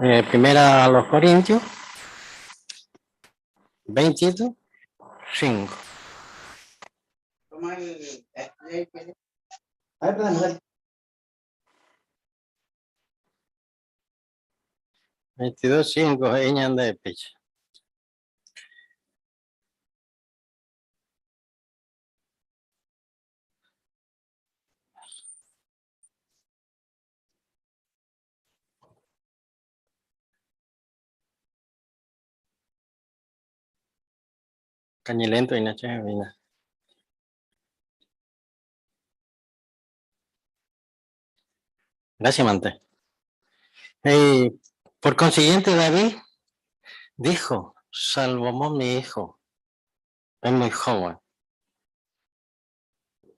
Eh, primera a los Corintios 22, 5. 22, 5, he'i ñande péicha. Kañilento hína che hína. Gracias, mante. Hey, por consiguiente, David dijo, Salomón mi hijo, es muy joven.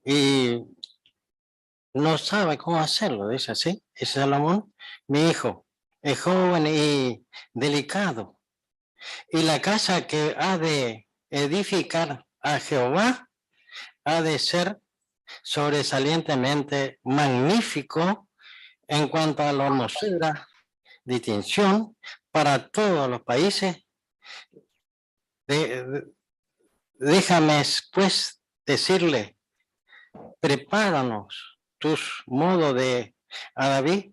Y no sabe cómo hacerlo, dice así. Dice Salomón, mi hijo, es joven y delicado. Y la casa que ha de edificar a Jehová ha de ser sobresalientemente magnífico en cuanto a la hermosura, distinción para todos los países. déjame pues decirle, prepáranos tus modos de a David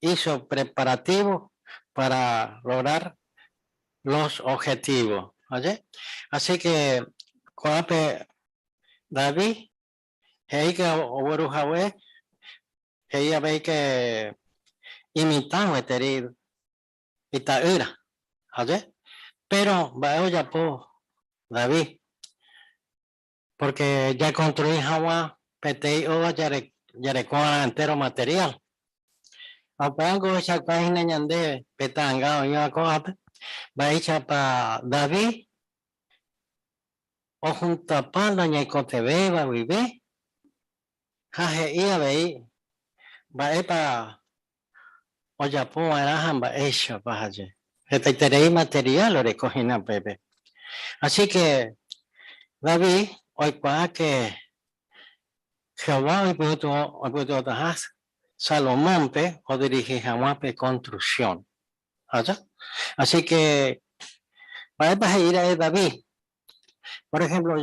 hizo preparativo para lograr los objetivos. ¿Oye? Así que, ko'ápe David he'i ke ogueru hague, he'i avei ke imitã gueteri ita'ýra. Oye? Pero mba'e ojapo David? Porque jakonstrui hag̃ua peteĩ óga jarekóva entéro material. Ha upévango ohechauka hína ñande pe ta'anga oĩva ko'ápe, mba'éichapa David ojuntapa la ñaikotevẽva guive ha he'i avei mba'épa ojapo va'erã ha mba'éichapa haje. Hetaiterei material oreko hína upépe. Así que David. oikuaa ke Jehová oipytyvõtaha Salomónpe odirihi hag̃ua pe konstruksión. Aja? Así ke, mba'épa he'i ra'e David? Por ejemplo,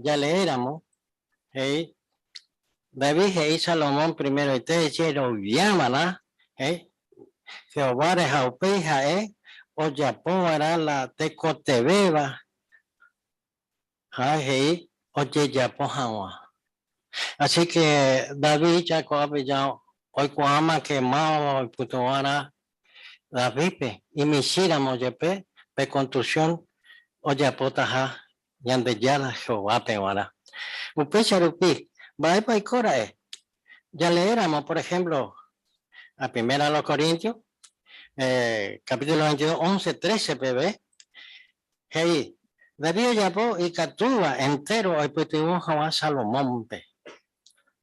jaleéramo, he'i, David he'i Salomón primeroite ejeroviámana, he'i, Jehováre ha upéi ha'e ojapo va'erã la tekotevẽva ha he'i ojejapo hag̃ua. Así ke David ja ko'ápe ja oikuaáma ke mávapa oipytyvõ'arã Davídpe imichĩramo jepe pe konstruksión ojapotaha Ñandejára Jehovápe g̃uarã. Upéicha rupi, mba'épa oiko ra'e? Jaleéramo, por ehémplo, a Primera a los Corintios, capítulo 22, 11, 13 peve, He'i, David ojapo ikatúva entéro oipytyvõ hag̃ua Salomónpe.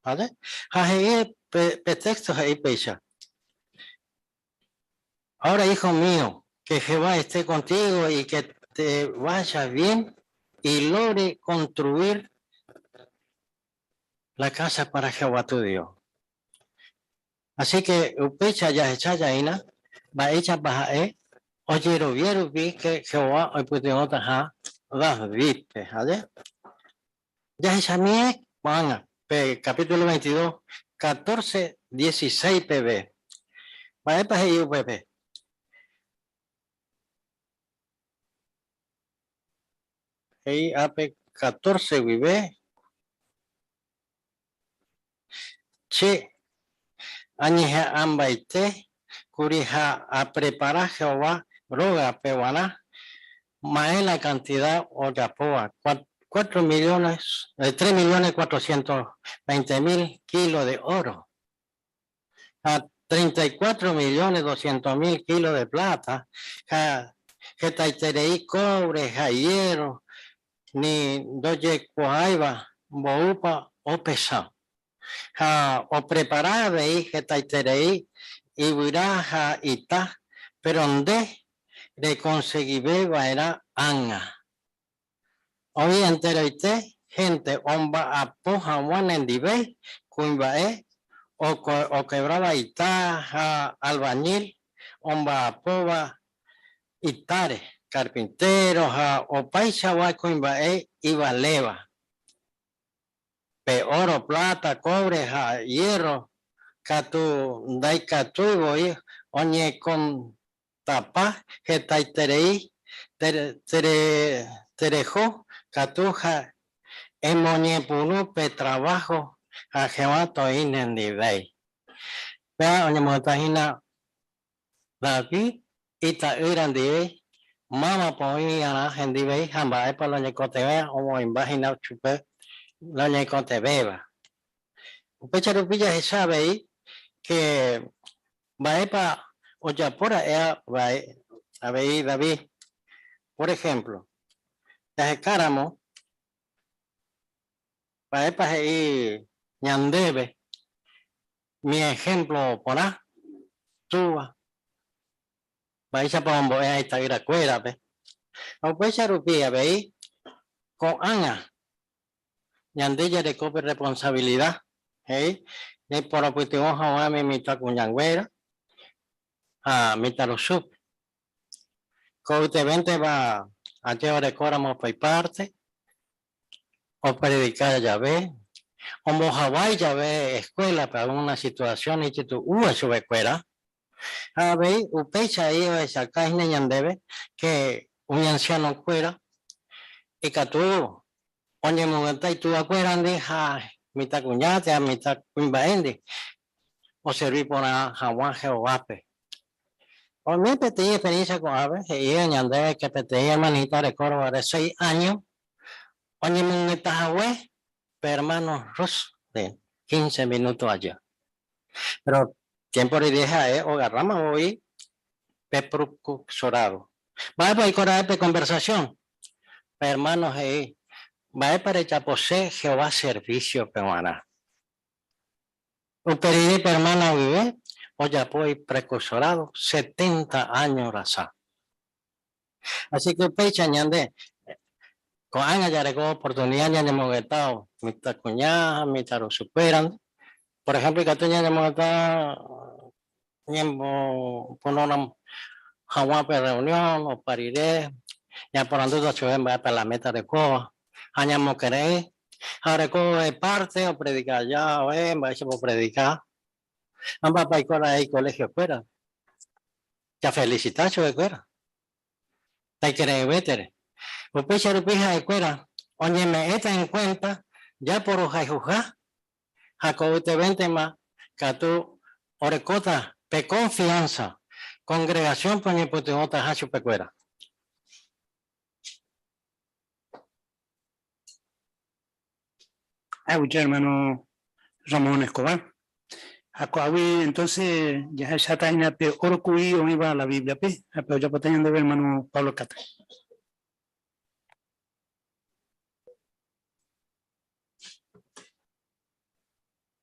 Vale? Ha he'i pe téxto he'i péicha, Ahora, hijo mío, que Jehová esté contigo y que te vaya bien y logre construir la casa para Jehová tu Dios. Así ke upéicha jahecha jaína mba'éichapa ha'e ojerovia rupi ke Jehová oipytyvõtaha Davídpe. Aje? Jahechamie ko'ág̃a pe capítulo 22, 14, 16 peve. Mba'épa he'i upépe? He'i ápe 14 guive. Che añeha'ãmbaite kuri ha aprepara Jehová rógape g̃uarã ma'ẽ la kantida ojapóva, cuatro millones, tres millones cuatrocientos veinte mil kílo de óro ha treinta y cuatro millones doscientos mil kílo de pláta ha hetaiterei kóvre ha hiérro ni ndojekuaáiva mboýpa opesa. Ha oprepara avei hetaiterei yvyra ha ita, péro nde rekonsegive va'erã ág̃a. Oĩ enteroite hénte omba'apo hag̃ua nendive, kuimba'e okevráva ita ha albañil omba'apóva itáre, carpintero ha opaichagua kuimba'e ivaléva. Pe óro, pláta, kóvre ha hiérro katu ndaikatúi voi oñekontapa hetaiterei tereho katu ha emoñepyrũ pe traváho ha Jehová toĩ nendivéi. Péva oñemoheta hína David ita'ýra ndive, mávapa oĩ'arã hendivei ha mba'épa la oñekotevẽ omoĩmba hína chupe la oñekotevẽva. Upéicha rupi jahecha avei ke mba'épa ojapo ra'e avei David. Por ehémplo, jahekáramo mba'épa he'i ñandéve Mi ehémplo porã, túva, mba'éichapa ombo'e ita'yrakuérape. Ha upéicha rupi avei ko'ág̃a ñande jareko pe rresponsabilida, he'i, ñaiporopytyvõ hag̃ua umi mitãkuñanguéra ha mitãrusúpe. Ko'ytevénteva aje orekóramo pe ipárte, Opredika jave, ombohavái jave eskuélape algúna situasión ijetu'úva chupekuéra, ha avei upéicha ai ohechauka hína ñandéve ke umi ansianokuéra ikatu oñemongeta ituvakuérandi ha mitãkuña térã mitãkuimba'éndi oservi porã hag̃ua Jehovápe. Oime peteĩ experiencia ko'ápe he'íva ñandéve ke peteĩ hermanita orekórõ guare seis áño oñemongeta hague pe hermano Russ-re quince minuto aja. Péro tiémpo rire ha'e ogarráma voi pe prekursorádo. Mba'épa oiko ra'e pe konversasión? Pe hermano he'i, Mba'épa rejapose Jehová servísiope g̃uarã? Upe rire pe ermána guive ojapo iprekursorádo setenta áño rasa. Así ke upéicha ñande. Ko'ág̃a jareko oportunidad ñañemongetávo mitãkuña ha mitãrusukuéra. Por ejemplo, ikatu ñañemongeta ñembopunóramo hag̃ua pe reunión opa rire, ñaporandúta chupe mba'épa la meta orekóva ha ñamokyre'ỹ ha oreko parte opredika aja ove mba'éichapa opredika ha mba'épa oiko ra'e ikolegiokuéra. Jafelisita chupekuéra. Taikyre'ỹvétere. Upéicha rupi ha'ekuéra oñeme'ẽta en cuenta japorohayhuha ha ko'ytevéntema katu orekóta pe confianza congregación-pe oñepytyvõtaha chupekuéra. Aguyje hermano Ramón Escobar. Ha ko'águi entonces jahecháta hína pe óro ku'i oĩva la Biblia-pe ha pe ojapóta ñandéve hermano Pablo Catra.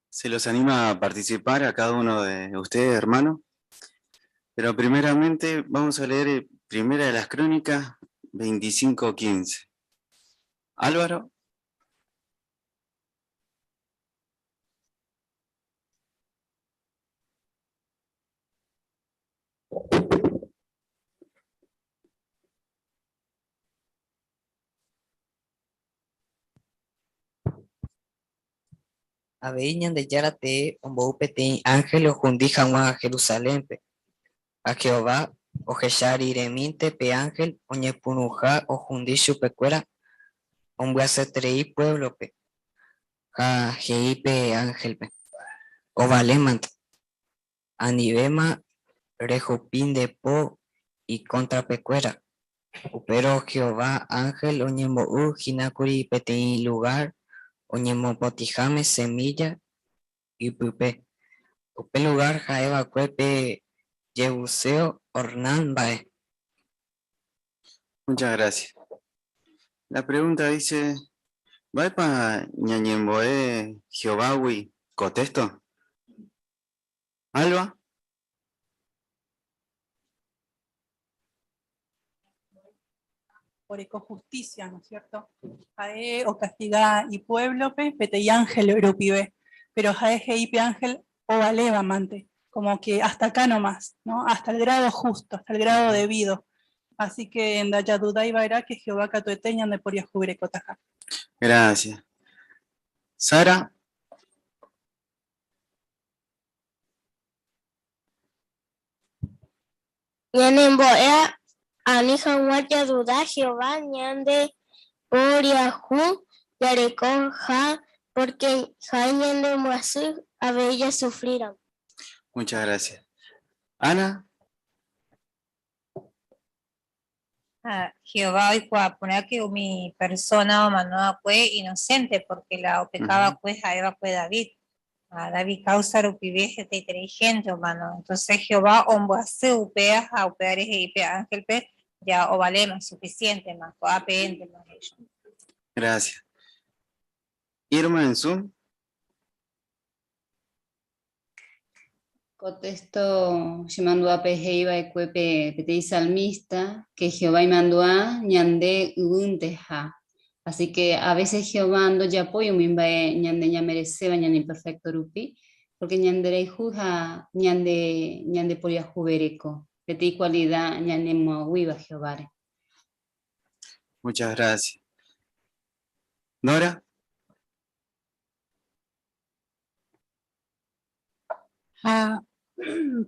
Se los anima a participar a cada uno de ustedes, hermano. Pero primeramente vamos a leer Primera de las Crónicas 25:15. Álvaro. Avei Ñandejára tee ombou peteĩ ánhel ohundi hag̃ua Jerusalénpe. Ha Jehová ohecha riremínte pe ánhel oñepyrũha ohundi chupekuéra, ombyasyeterei puévlope ha he'i pe ánhelpe, Ovalémante, anivéma rehupi nde po ikontrapekuéra. Upérõ Jehová ánhel oñembo'y hína kuri peteĩ lugár oñemopotĩháme semílla ypýpe. Upe lugár ha'e va'ekue pe jebuseo Ornán mba'e. Muchas gracias. La pregunta dice, Mba'épa ñañembo'e Jehovágui ko texto? Alba. Oreko justicia, ¿no es cierto? Ha'e ocastiga ipuéblope peteĩ ángel rupive, pero ha'e he'i pe ángel ovaléva mante, como que hasta acá nomás, ¿no? Hasta el grado justo, hasta el grado debido. Así que ndajadudái va'erã que Jehová katuete ñandeporiahuverekotaha. Gracias. Sara. Ñanembo'e ani hag̃ua jaduda Jehová ñande poriahu jarekoha pórke ha'e ñanembyasy avei jasufríramo. Muchas gracias. Ana. Ha Jehová oikuaa porã ke umi persóna omano va'ekue inosénte, pórke la opeka va'ekue ha'e va'ekue David. Ha David káusa rupive hetaiterei hénte omano. Entónse Jehová ombyasy upéva ha upévare he'i pe ánhelpe, Ja ovaléma, sufisiéntema, ko'ápe éntema, he'i chupe. Gracias. Irma en Zoom. Ko téxto chemandu'a pe he'i va'ekue pe peteĩ salmísta, ke Jehová imandu'a ñande yvýnteha. Así ke a vése Jehová ndojapói umi mba'e ñande ñamereséva ñaneimperfékto rupi, pórke ñanderayhu ha ñande ñandeporiahuvereko, peteĩ kualida ñanemoag̃uíva Jehováre. Muchas gracias. Nora. Ha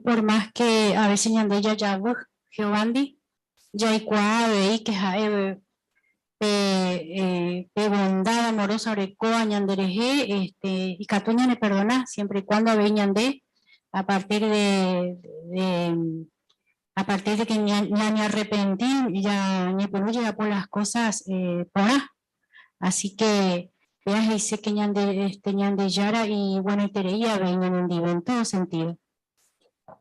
por más que a veces ñande jajavy Jehovándi, jaikuaa avei que ha'e pe, eh, pe bondad amorosa orekóva ñanderehe, este, ikatu ñaneperdona siempre y cuando avei ñande a partir de, de a partir de que ñañearrepenti ya ñepyrũ jajapo las cosas eh, porã. Así que péa he'ise que ñande, este, Ñandejára iguenoiterei avei ñanendive en todo sentido.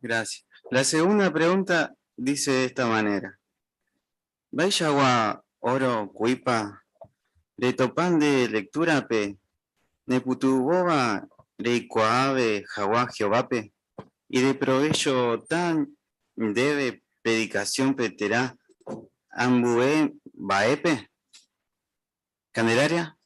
Gracias. La segunda pregunta dice de esta manera. Mba'eichagua oro ku'ípa retopa nde lectura-pe nepytyvõva reikuaave hag̃ua Jehovápe ideprovéchota ndéve predikasiónpe térã ambue mba'épe? Candelaria.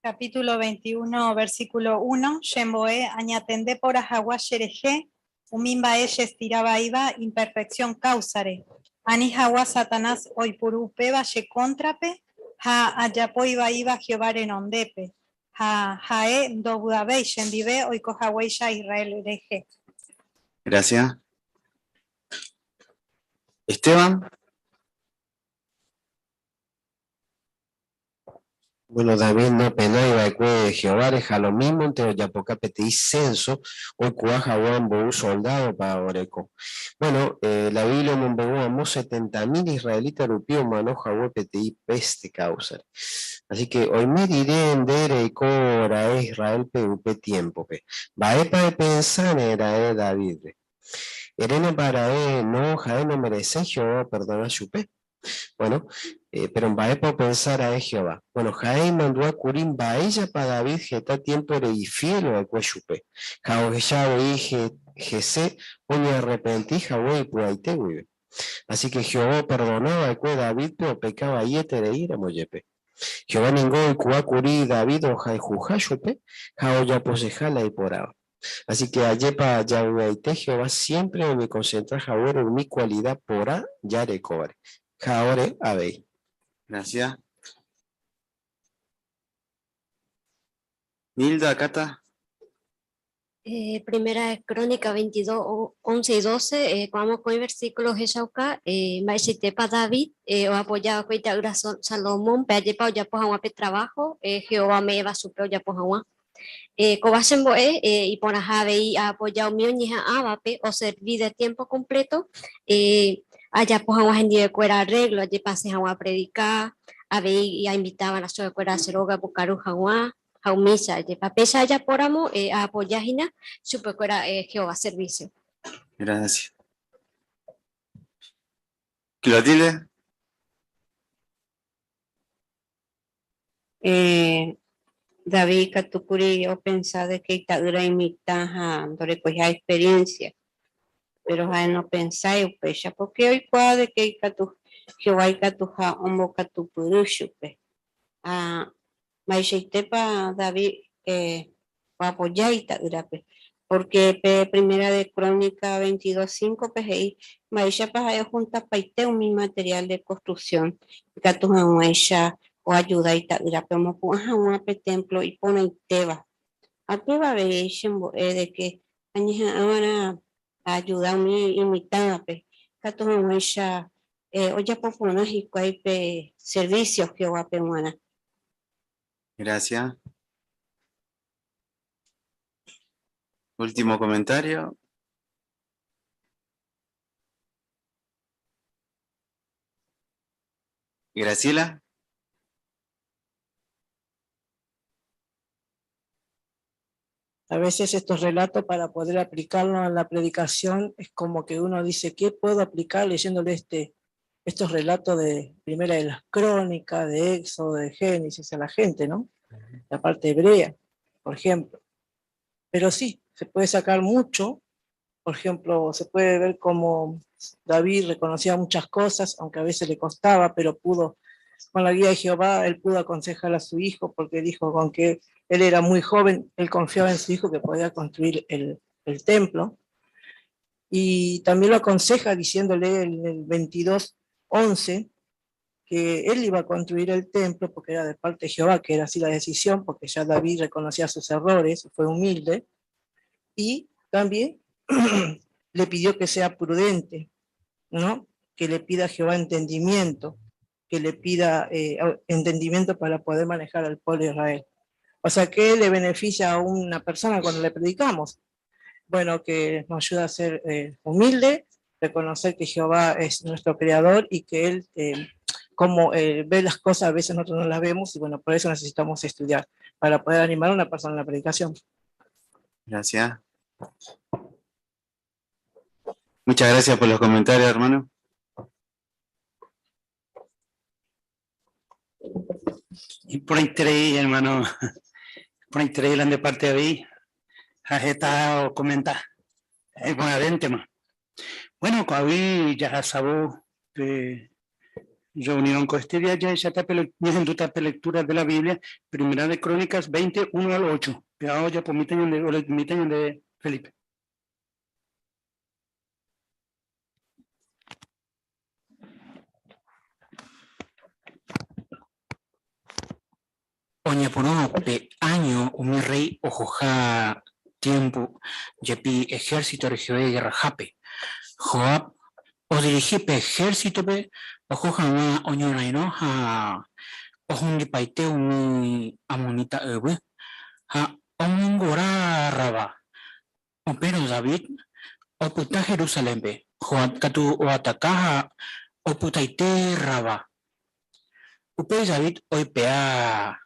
Capítulo 21, versículo 1, Chembo'e añatende porã hag̃ua cherehe, umi mba'e chestira vaíva imperfección káusare, ani hag̃ua Satanás oipuru upéva che kóntrape ha ajapo ivaíva Jehová renondépe, ha ha'e ndovy'avéi chendive oiko haguéicha Israel rehe. Gracias. Esteban. Bueno, David nopenái va'ekue Jehováre ha lomímonte ojapoka peteĩ censo oikuaa hag̃ua mboy soldádopa oreko. Bueno, la Biblia omombe'u amo setenta mil israelita rupi omano hague peteĩ péste káusare. Así ke oime rire nde reiko ra'e Israélpe upe tiémpope, mba'épa epensáne ra'e Davídre? Erénepa ra'e no ha'e nomereséi Jehová operdona chupe? Bueno, péro mba'épa opensa ra'e Jehová? Bueno, ha'e imandu'a kuri mba'éichapa David heta tiémpore ifiél va'ekue chupe, ha ohecha avei hese oñearrepenti hague ipy'aite guive. Así ke Jehová operdona va'ekue Davídpe opeka vaietereíramo jepe. Jehová ningo oikuaa kuri David ohayhuha chupe ha ojaposeha la iporãva. Así ke ajépa javy'aite Jehová siémpre oñekonsentra haguére umi kualida porã jarekóvare. Ha ore avei. Gracias. Nilda, Cata. Primera de Crónica 22, 11 y 12, ko'ã mokõi versículo ohechauka mba'eichaitépa David oapoja va'ekue ita'ýra Salomónpe ajépa ojapo hag̃ua pe traváho Jehová ome'ẽva chupe ojapo hag̃ua. Kóva chembo'e iporãha avei aapoja umi oñeha'ãvape oservi de tiémpo kompléto ajapo hag̃ua hendivekuéra arréglo ajepasẽ hag̃ua apredika, avei ainvitava'erã chupekuéra che rógape okaru hag̃ua ha umícha ajepa. Péicha ajapóramo aapoja hína chupekuéra Jehová servísio. Gracias. Clotilde. David ikatu kuri opensa de ke ita'ýra imitã ha ndorekoiha experiencia, péro ha'e nopensái upéicha, pórke oikuaa de ke ikatu Jehová ikatuha ombokatupyry chupe. Ha mba'eichaitépa David oapoja ita'ýrape, pórke pe Primera de Crónica 22, 5-pe he'i mba'éichapa ha'e ohuntapaite umi materiál de konstruksión ikatu hag̃uáicha oajuda ita'ýrape omopu'ã hag̃ua pe témplo iporãitéva. Ha upéva avei chembo'e de ke añeha'ã va'erã aajuda umi imitãvape ikatu hag̃uáicha ojapo porã hikuái pe servísio Jehovápe g̃uarã. Gracias. Último comentario. Graciela. A veces estos relatos para poder aplicarlo a la predicación es como que uno dice, ¿qué puedo aplicar leyéndole estos relatos de Primera de las Crónicas, de Éxodo, de Génesis a la gente, ¿no? La parte hebrea, por ejemplo. Pero sí, se puede sacar mucho. Por ejemplo, se puede ver cómo David reconocía muchas cosas, aunque a veces le costaba, pero pudo, con la guía de Jehová, él pudo aconsejar a su hijo, porque dijo, aunque él era muy joven, él confiaba en su hijo que podía construir el templo. Y también lo aconseja diciéndole en el 22:11 que él iba a construir el templo porque era de parte de Jehová, que era así la decisión, porque ya David reconocía sus errores, fue humilde, y también le pidió que sea prudente, ¿no? Que le pida a Jehová entendimiento, que le pida entendimiento para poder manejar al pueblo de Israel. O sea, ¿qué le beneficia a una persona cuando le predicamos? Bueno, que nos ayuda a ser humilde, reconocer que Jehová es nuestro creador y que Él, como ve las cosas, a veces nosotros no las vemos, y bueno, por eso necesitamos estudiar, para poder animar a una persona en la predicación. Gracias. Muchas gracias por los comentarios, hermano. Y por interés, hermano, por interés de parte de ahí, ha o comenta, es buena tema. Bueno, Coaví ya sabó de Reunión ko este día jahecháta pe ñahendúta pe lectura de la Biblia, Primera de Crónicas 20, 1 al 8. Péva ojapomíta ñande, oleemíta ñande Felipe. Oñepyrũ pe áño umi rréi ohoha tiémpo jepi ehérsito reheve gerrahápe. Joab odirihi pe ehérsitope oho hag̃ua oñorairõ ha ohundipaite umi amonita yvy ha omongora Rabá. Upérõ David opyta Jerusalénpe, Joab katu oataka ha opytaite Rabá. Upéi David oipe'a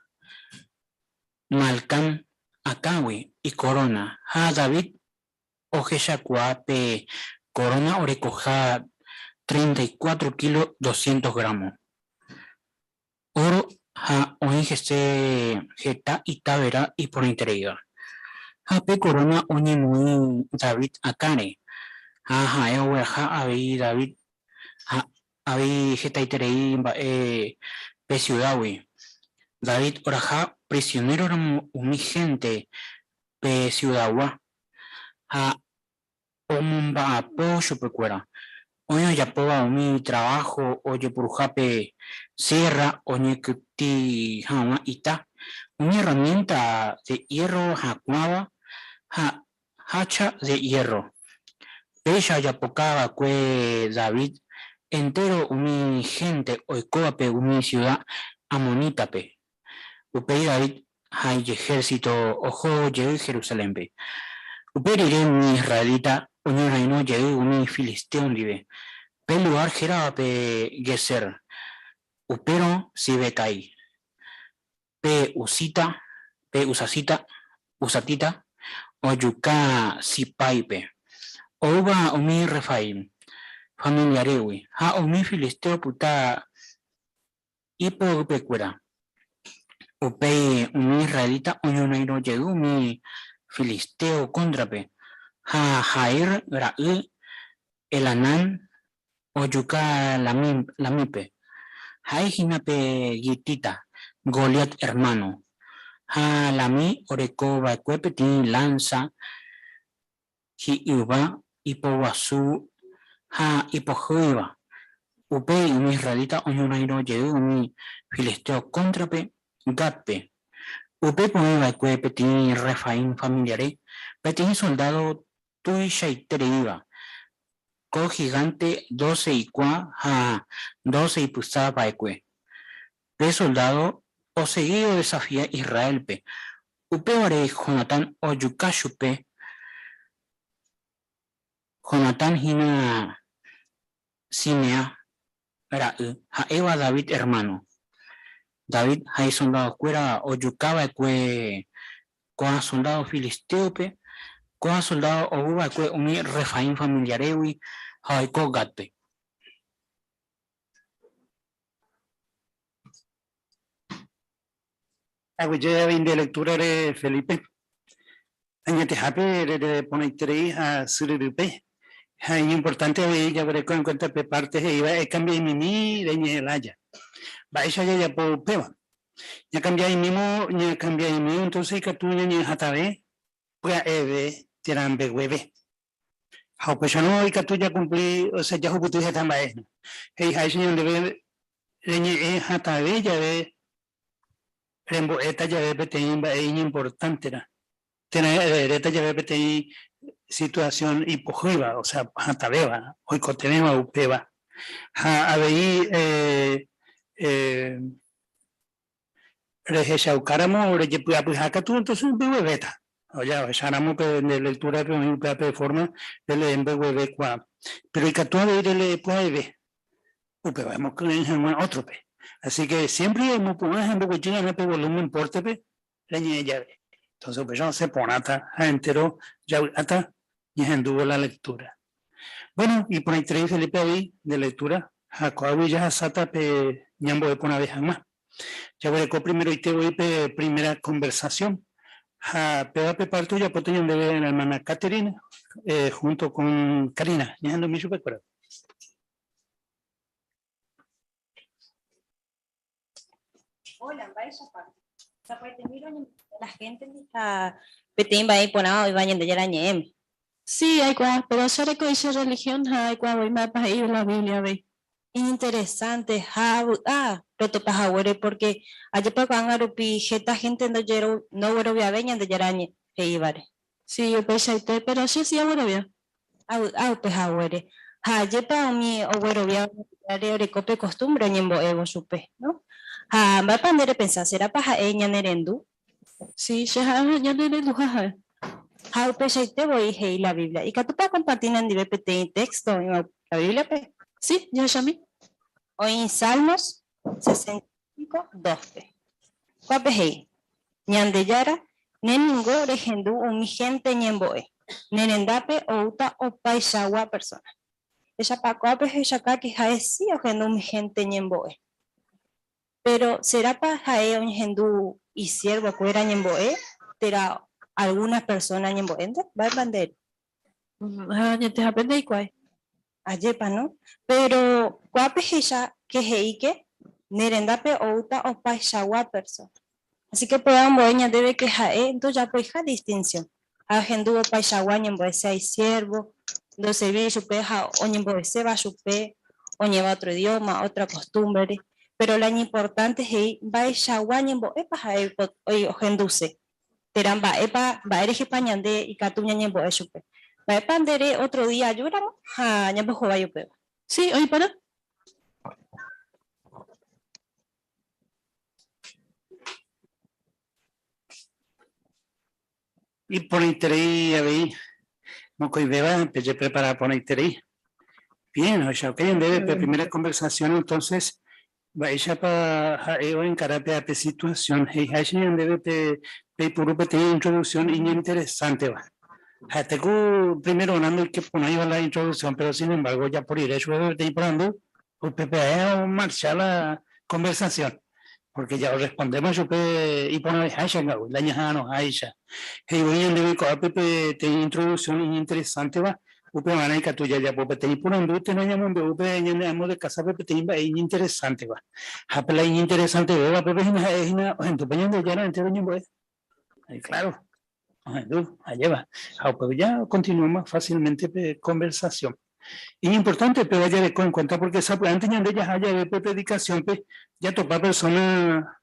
Malcam akãgui ikoróna, ha David ohechakuaa pe koróna orekoha 34 kílo doscientos grámo óro ha oĩ hese heta ita vera iporãitereíva. Ha pe koróna oñemoĩ David akãre, ha ha'e ogueraha avei David ha avei hetaiterei mba'e pe siudágui. David oraha prisionéroramo umi hénte pe siudagua, ha omomba'apo chupekuéra. Oĩ ojapóva umi traváho ojepuruhápe sierra oñekytĩ hag̃ua ita, umi erramiénta de iérro hakuãva ha hácha de iérro. Péicha ojapoka va'ekue David entéro umi hénte oikóvape umi siuda amonítape. Upéi David ha ijehérsito oho jey Jerusalénpe. Upe rire umi israelita oñorairõ jey umi filisteo ndive, pe lugár héravape Guézer. Upérõ Sibecai, pe husita, pe husasita, husatita, ojuka Sipáipe, oúva umi Refaim familiarégui, ha umi filisteo opyta Ipoguýpekuéra. Upéi umi israelita oñorairõ jey umi filisteo kóntrape, ha Jair ra'y Elanán ojuka Lamípe. Ha'e hína pe guitita, Goliat ermáno. Ha Lami oreko va'ekue peteĩ lánsa hi'yva ipoguasu ha ipohýiva. Upéi umi israelita oñorairõ jey umi filisteo kóntrape Gátpe. Upépe oĩ va'ekue peteĩ Refaim familiare, peteĩ soldádo tuichaitereíva. Ko gigánte dóce ikuã ha dóce ipysa va'ekue. Pe soldádo osegi odesafia Israélpe, Upévare Jonatán ojuka chupe. Jonatán hína Simeá ra'y, ha'éva David ermáno. David ha isoldadokuéra ojuka va'ekue ko'ã soldádo filistéope, ko'ã soldádo ou va'ekue umi Refaim familiarégui ha oiko Gátpe. Aguyje avei nde lectura-re, Felipe. Añetehápe rere porãiterei ha syryrýpe, ha iñimportánte avei jaguereko en cuenta pe parte he'íva ekambia'imimi reñe'ẽ lája. Mba'éicha jajapo upéva? Ñakambia'imímo ñakambia'imi entonces ikatu ñañe'ẽ hatãve, pya'eve térã mbegueve. Ha upéicharõ ikatu jakumpli, osea jahupyty heta mba'e. He'iháicha ñandéve reñe'ẽ hatãve jave rembo'éta jave peteĩ mba'e iñimportántera, térã eréta jave peteĩ situasión ipohýiva, osea hatãvéva, oikotevẽva upéva. Ha avei rehechaukáramo rejepy'apyha katu entonces mbeguevéta. Oja, ohecháramo pe nde lectura-pe oĩ upéva pe forma relee mbeguevekuaa. Péro ikatu avei relee pya'eve. Upéva emokyre'ỹ hag̃ua ótrope. Así ke siémpre emopu'ã ha emboguejy va'erã pe volúmen pórtepe reñe'ẽ jave. Entónse upéicha osẽ porãta ha entéro javy'áta ñahendúvo la lektúra. Vuéno, iporãiterei Felipe avei nde lektúra ha ko'águi jahasáta pe ñambo'e porãve hag̃ua. Jaguereko primeroite voi pe primera konversasión ha péva pe párte ojapóta ñandéve la ermána Katherine húnto kon Karina. Ñahendumi chupekuéra. Hola, mba'éichapa. Sapy'aitemíro oñembo'e la gente-ndi ha peteĩ mba'e iporãva oĩva Ñandejára ñe'ẽme. Sí, aikuaa, pero che arekoi che religión ha aikuaa voi mba'épa he'i la Biblia avei. Iñinteresante ha avy'a rotopa haguére porque ajépa ko'ág̃a rupi heta gente ndogueroviavéi Ñandejára he'ívare. Sí, upeichaite, pero che si aguerovia. Avy'a upe haguére. Ha ajépa umi ogueroviáva Ñandejárare oreko pe costumbre oñembo'évo chupe, no? Ha mba'épa nde repensa, serápa ha'e ñanerendu? Sí, che ha'e ñanerenduha ha'e. Ha upeichaite voi he'i la Biblia. Ikatúpa akomparti nendive peteĩ texto oĩva la Biblia-pe? Sí, jahechami. Oĩ Salmos 65, 2-pe. Kuápe he'i, Ñandejára, ne ningo rehendu umi hénte ñembo'e, ne rendápe oúta opaichagua persóna. Echapa ko'ápe ohechauka ke ha'e si ohendu umi hénte ñembo'e. Péro serápa ha'e oñehendu isiervokuéra ñembo'e térã algúna persóna ñembo'énte? Mba'épa nde ere? Ha añetehápe ndaikuaái. Ajépa, no? Péro ko'ápe hecha ke he'íke ne rendápe oúta opaichagua persóna. Así que upéva ombo'e ñandéve ke ha'e ndojapoiha distinción, ha ohendu opaichagua ñembo'ese isiervo, ndoservíri chupe ha oñembo'eséva chupe, oñe'ẽva otro idioma, otra costumbre-re. Péro la iñimportánte he'i mba'eichagua ñembo'épa ha'e ohenduse, térã mba'épa, mba'e rehepa ñande ikatu ñañembo'e chupe. Mba'épa nde ere otro día ajúramo ha ñambohovái upéva. Sí, oĩ porã. Iporãiterei avei mokõivéva pejeprepara porãiterei. Bien, ohechauka ñandéve pe primera conversación entonces mba'éichapa ha'e oencara pe ape situación he'iháicha ñandéve pe peipuru peteĩ introducción iñinteresánteva. Ha'ete ku primerorã ndoike porãiva la introducción pero sin embargo ojapo rire chupe peteĩ porandu Upépe ae omarcha la conversación, porque ja orrespondéma chupe iporãveháicha nga'u, la ñaha'arõháicha. He'i voi ñandéve ko'ápe peteĩ introducción iñinteresánteva, upevarã ikatu jajapo peteĩ porandu térã ñamombe'u pe ñane amo de casa-pe peteĩ mba'e iñinteresánteva. Ha pe la iñinteresantevéva pépe hína ha'e hína ohendu pe Ñandejára entéro ñembo'e. Claro, ohendu, ajéva. Ha upépe ya continúa más fácilmente pe conversación. Iñimportante péva jareko en cuenta porque sapy'ánte ñande jaha jave pe predicación-pe jatopa persona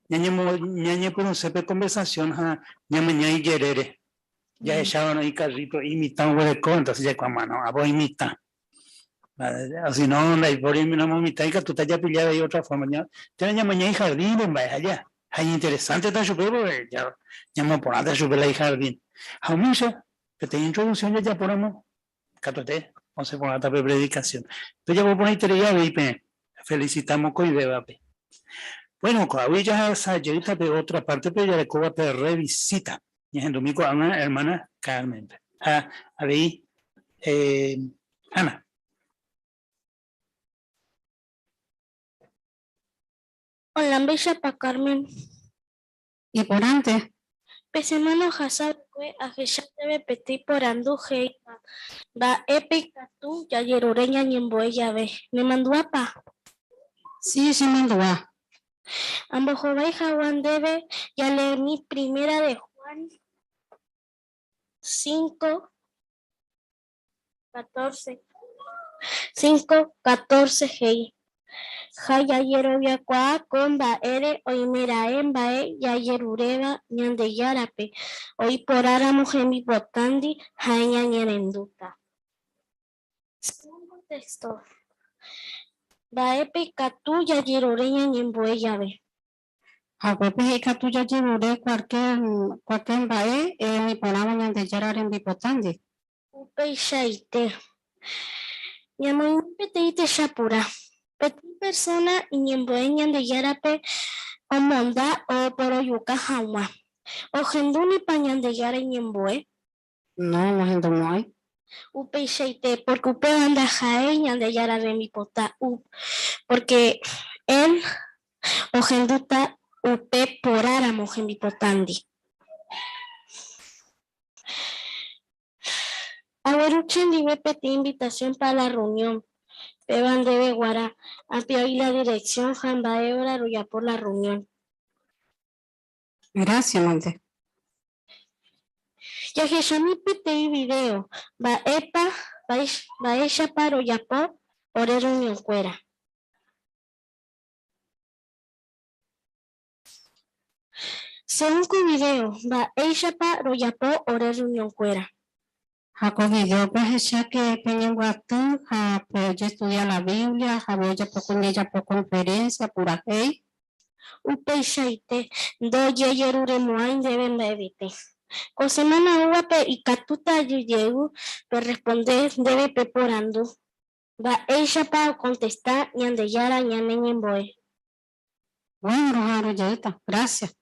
ñañepyrũse pe conversación ha ñamaña ijerére. Jahechávarõ icarrito imitã oguereko, entonces jaikuaa mano, apo imitã. O si no, ndaipóri ramo mitã ikatúta japilla avei otra forma. Térã ñamaña ijardín-re mba'e aja. Ha iñinteresánteta chupe porque ñamoporãta chupe la ijardín. Ha umícha, peteĩ introducción jajapóramo, katuete osẽ porãta pe predicación. Pejapo porãiterei avei peẽ. Felicita mokõivévape. Bueno, ko'águi jahasa jeýta pe otra parte-pe jarekóva pe revisita. Ñahendumi ko'ág̃a hermana Carmen-pe. Ha avei Ana. Hola, mba'éichapa Carmen. Iporãnte. Pe semana ohasa va'ekue ahecha ndéve peteĩ porandu he'íva, Mba'épa ikatu jajerure ñañembo'e jave. Nemandu'ápa? Si, chemandu'a. Ambohovái hag̃ua ndéve jaleemi Primera de Juan 5, 14. 5, 14 he'i, Ha jajeroviakuaa ko mba'ére oimeraẽ mba'e jajeruréva Ñandejárape, oĩ porãramo hembipotándi ha'e ñañerendúta. Segundo texto, Mba'épa ikatu jajerure ñañembo'e jave? Ha upépe ikatu jajerure cualquier mba'e oĩ porãva Ñandejára rembipotándi. Upeichaite. Ñamoĩmi peteĩ techapyrã. Peteĩ persóna iñembo'e Ñandejárape omonda oporojuka hag̃ua. Ohendúnipa Ñandejára iñembo'e? No, nohendumo'ãi. Upeichaite, pórke upéva ndaha'éi Ñandejára rembipota, pórke él ohendúta upe porãramo hembipotándi. Agueru chendive peteĩ invitación pa la reunión, péva ndéve guarã, apia'i la dirección ha mba'e hora rojapo la reunión. Gracias, mante. Jahechami peteĩ video mba'épa mba'éichapa rojapo ore reunionkuéra. Según ko video, mba'éichapa rojapo ore reunionkuéra. Ha ko videópe ahecha ke peñembyaty ha pe ojestudia la Biblia ha avei ojapo ojejapo conferencia purahéi. Upeichaite, ndojejeruremo'ãi ndéve mba'evete. Ko semana oúvape ikatúta aju jey perresponde ndéve pe porandu, Mba'éichapa okontesta Ñandejára ñane ñembo'e? Bueno, roha'arõ jeýta. Gracias.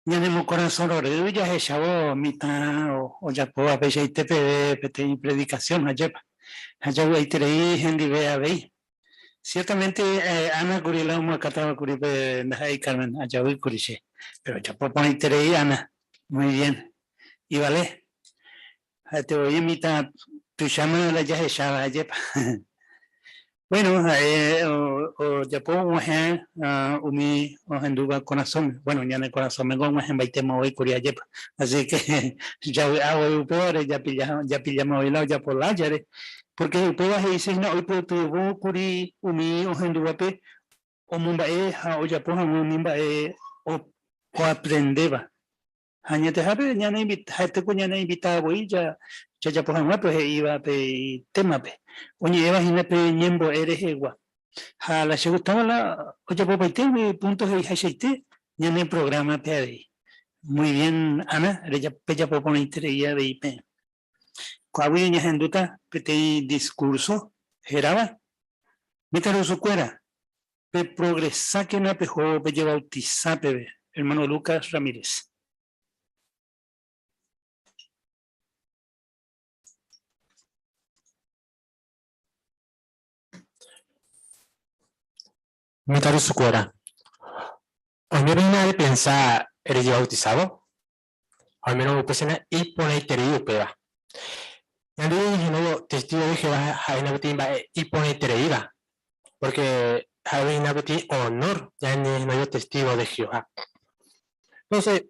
Ñanemokorasõ rory jahechávo mitã ojapóva peichaite peve peteĩ predikasión, ajépa. Ha javy'aiterei hendive avei. Ciertamente Ana kuri la omoakãtava kuri pe ndaha'éi Carmen, ajavy kuri che. Péro ojapo porãiterei Ana. Muy bien. Ivale. Ha'ete voi mitã tuicháma la jahecháva, ajépa. Bueno, ha'e ojapo og̃uahẽ umi ohendúva korasõme. Bueno, ñane korasõmengo og̃uahẽmbaitéma voi kuri, ajépa. Así que javy'a voi upévare, japilláma voi la ojapo lájare. Pórke upéva he'ise hína oipytyvõ kuri umi ohendúvape omomba'e ha ojapo hag̃ua umi mba'e oaprendéva. Ha añetehápe ha'ete ko ñane invitáva voi jajapo hag̃ua pe he'íva pe témape, oñe'ẽva hína pe ñembo'e rehegua. Ha la chegustáva la ojapopaite umi púnto he'ihaichaite ñane prográmape avei. Muy bien, Ana, pejapo porãiterei avei peẽ. Ko'águi ñahendúta peteĩ diskúrso hérava, Mitãrusukuéra, peprogresákena peho pejevautisa peve. Hermano Lucas Ramírez. Mitãrusukuéra, oime hína repensa rejebautisávo? Ha oimérõ upéichana iporãiterei upéva. Ñande ñahenóivo testígo de Jehová ha'éhina peteĩ mba'e iporãitereíva, pórke ha'ehína peteĩ onór ñañehenóivo testígo de Jehová. Entónse,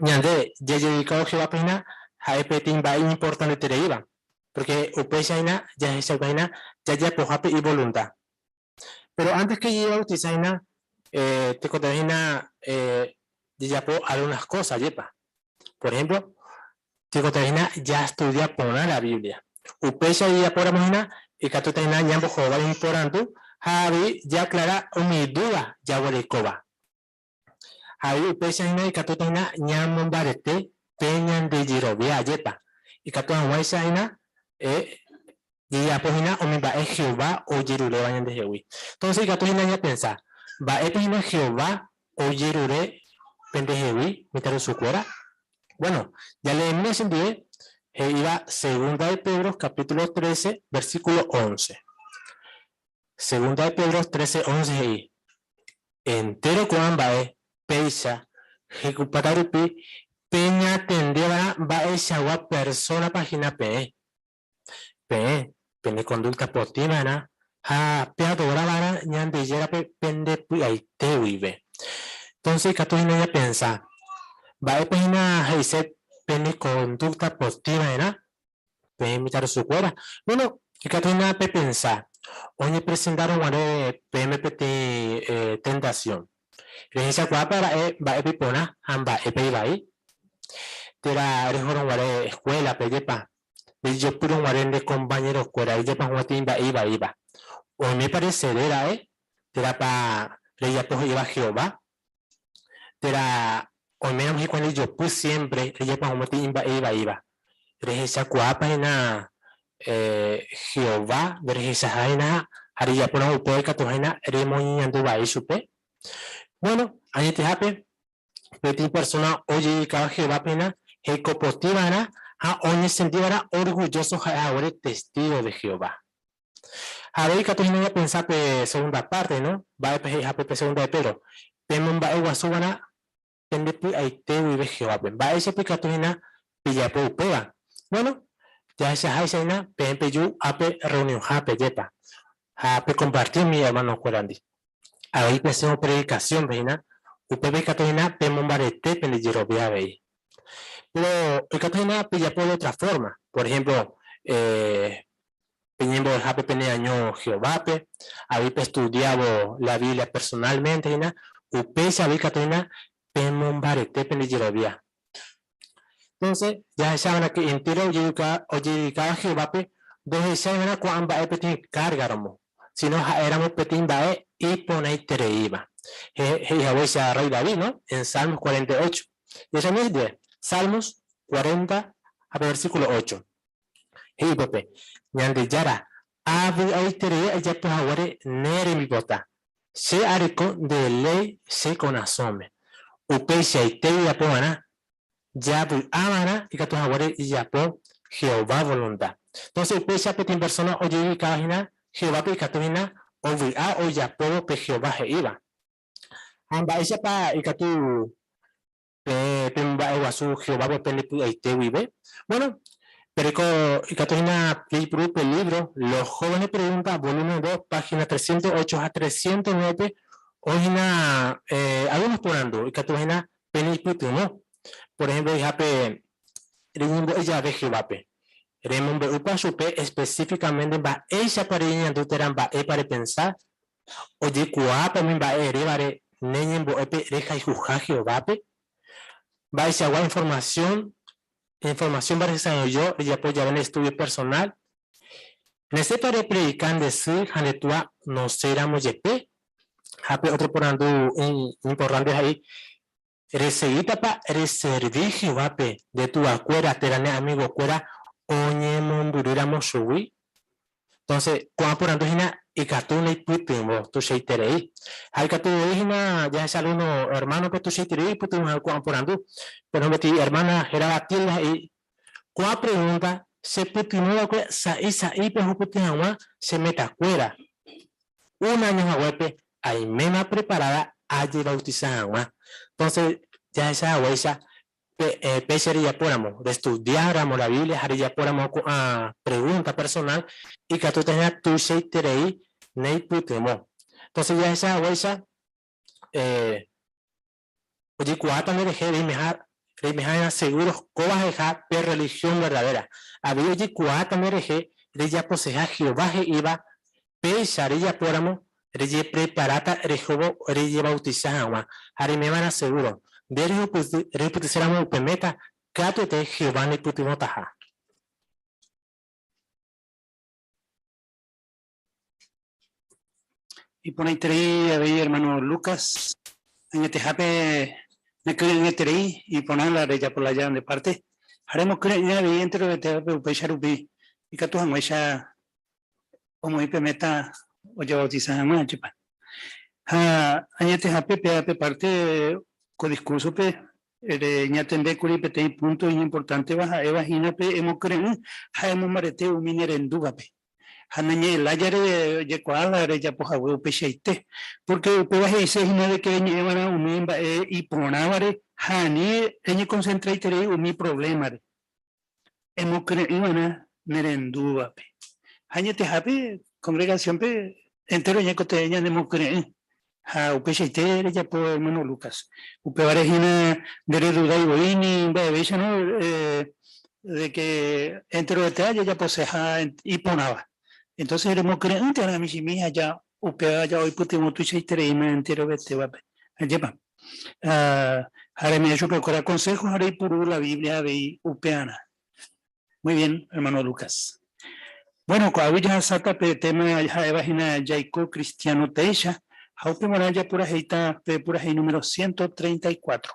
ñande jajededikávo Jehovápe hína ha'e peteĩ mba'e iñimportantetereíva, pórke upéicha hína jahechauka hína jajapoha pe ivolunta. Péro ántes ke jajevautisa hína, tekotevẽ hína jajapo algúnas kósa, ajépa? Por ehémplo, tekotevẽ hína jastudia porã la Biblia. Upéicha jajapóramo hína, ikatúta hína ñambohovái umi porandu ha avei jaaklara umi dúda jaguerekóva. Ha avei upéicha hína ikatúta hína ñamombarete pe ñande jerovia, ajépa? Ikatu hag̃uáicha hína Jajapo hína umi mba'e Jehová ojeruréva ñandehegui. Entonces ikatu hína ñapensa, Mba'épa hína Jehová ojerure pendehegui mitãrusukuéra? Bueno, jaleemína chendive he'íva Segunda de Pedro capítulo 13 versículo 11. Segunda de Pedro 13, 11 he'i, Entéro ko'ã mba'e péicha hekupáta rupi peñatendeva'erã mba'eichagua persónapa hína peẽ. Peẽ pene kondúkta potĩ va'erã ha peadora va'erã Ñandejárape pende py'aite guive. Entónse ikatu hína ñapensa, Mba'épa hína he'ise pene kondúkta potĩ va'erã? Peẽ mitãrusukuéra. Bueno, ikatu hína pepensa, oñepresentárõ guare peẽme peteĩ tentasión, Rehechakuaápa ra'e mba'épa iporã ha mba'épa ivai? Térã rehórõ guare eskuélape, jepa rejejopýrõ guare nde kompañerokuéra rejapo hag̃ua peteĩ mba'e ivaíva. Oimépa resere ra'e? Térãpa rejapo he'íva Jehová? Térã oiméramo hikuái rejopy siémpre rejapo hag̃ua peteĩ mba'e ivaíva. Rehechakuaápa hína Jehová nderehechaha hína ha rejapóramo upéva ikatuha hína remoñeñandu vai chupe? Bueno, añetehápe peteĩ persóna ojedekáva Jehovápe hína hekopotĩ va'erã ha oñesenti va'erã orgullóso ha'e haguére testígo de Jehová. Ha avei ikatu hína ñapensa pe segunda párte, no? Mba'épa he'ihápe pe segunda de Pedro? Pemomba'eguasu va'erã pende py'aite guive Jehovápe. Mba'éichapa ikatu hína pejapo upéva? Bueno, Jahechaháicha hína peẽ peju ápe reunionhápe jepa ha pekomparti umi ermanokuérandi. Avei pesẽvo predikasiónpe hína, upépe ikatu hína pemombarete pende jerovia avei. Péro ikatu hína pejapo de ótra fórma, por ehémplo, peñembo'ehápe peneaño Jehovápe, avei pestudiávo la Biblia personálmente hína, upéicha avei ikatu hína pemombarete pende jerovia. Entonces, jahechava'erã ke entéro ojededikáva Jehovápe ndohechaiva'erã ko'ã mba'e peteĩ kárgaramo, síno ha'éramo peteĩ mba'e iporãitereíva. He'i haguéicha rréi David, no? En Salmos 48. Jahechami ndive, Salmos 40 ha pe versículo 8. He'i upépe, Ñandejára, avy'aiterei ajapo haguére ne rembipota, che areko nde léi che korasõme. Upeichaite jajapo va'erã, javy'a va'erã ikatu haguére jajapo Jehová volunta. Entonces upéicha peteĩ persóna ojededikáva hína Jehovápe ikatu hína ovy'a ojapóvo pe Jehová he'íva. Ha mba'éichapa ikatu Peẽ pemomba'eguasu Jehovápe pende py'aite guive? Bueno, pereko ikatu hína peipuru pe lívro Los jóvenes preguntan, volumen 2, página 308 ha 309-pe, oĩ hína algunos porandu ikatu hína peneipytyvõ. Por ehémplo, oĩhápe reñembo'e jave Jehovápe, remombe'úpa chupe espesífikamente mba'éichapa reñeñandu térã mba'épa repensa? Ojekuaápa umi mba'e erévare ne ñembo'épe rehayhuha Jehovápe? Mba'eichagua informasión informasiónpa rehesa'ỹijo rejapo jave ne estúdio personál? Nesépa repredika nde sy ha nde túa nosẽiramo jepe? Ha pe ótro porandu iñimportánte he'i, Resegítapa reservi Jehovápe nde tuakuéra térã ne amigokuéra oñemombyrýramo chugui? Entonce, ko'ã porandu hína ikatu neipytyvõ tuichaiterei. Ha ikatu voi hína jahecha algúno ermánope tuichaiterei oipytyvõ hag̃ua ko'ã porandu. Por ehémplo, peteĩ ermána hérava Tilda he'i, Ko'ã pregúnta chepytyvõ va'ekue sa'i sa'ípe ahupyty hag̃ua che metakuéra. Un áño haguépe aiméma preparáda ajevautisa hag̃ua. Entonce, jahecha haguéicha, péicha rejapóramo, restudiáramo la Biblia ha rejapóramo ko'ã pregúnta personál, ikatúta hína tuichaiterei neipytyvõ. Entonce, jahecha haguéicha, Ojekuaáta nderehe reimeha reimeha'erã seguro kóva ha'eha pe religión verdadera. Avei ojekuaáta nderehe rejaposeha Jehová he'íva, péicha rejapóramo rejepreparáta rehóvo rejebautisa hag̃ua ha reimeva'erã seguro nde rehupytyséramo upe méta katuete Jehová nepytyvõtaha. Iporãiterei avei hermano Lucas, añetehápe nekyre'ỹeterei iporã la rejapo lája nde parte, ha remokyre'ỹ avei enterovetévape upéicha rupi ikatu hag̃uáicha omoĩ pe méta ojebautisa hag̃ua, ajépa. Ha añetehápe péva pe parte ko discurso-pe Reñatende kuri peteĩ púnto iñimportánteva ha'éva hína pe emokyre'ỹ ha emombarete umi nerendúvape. Ha ne ñe'ẽ lájare ojekuaa la rejapo hague upeichaite, pórke upéva he'ise hína de ke reñe'ẽ va'erã umi mba'e iporãvare ha ani reñekonsentraiterei umi provlémare. Emokyre'ỹ va'erã nerendúvape. Ha añetehápe kongregasiónpe entéro ñaikotevẽ ñanemokyre'ỹ. Ha upeichaite rejapo ermáno Lucas. Upévare hína nderedudái voi ni mba'evéicharõ de ke enterovete jajaposeha iporãva. Entonces remokyre'ỹnte va'erã michĩmi ha ja upéva ja oipytyvõ tuichaitereíma enterovetévape. Ajépa. Ha reme'ẽ chupekuéra konsého ha reipuru la Biblia avei upearã. Muy bien, hermano Lucas. Bueno, ko'águi jahasáta pe téma ha'éva hína Jaiko cristiano péicha, ha upevarã japurahéita pe purahéi número 134.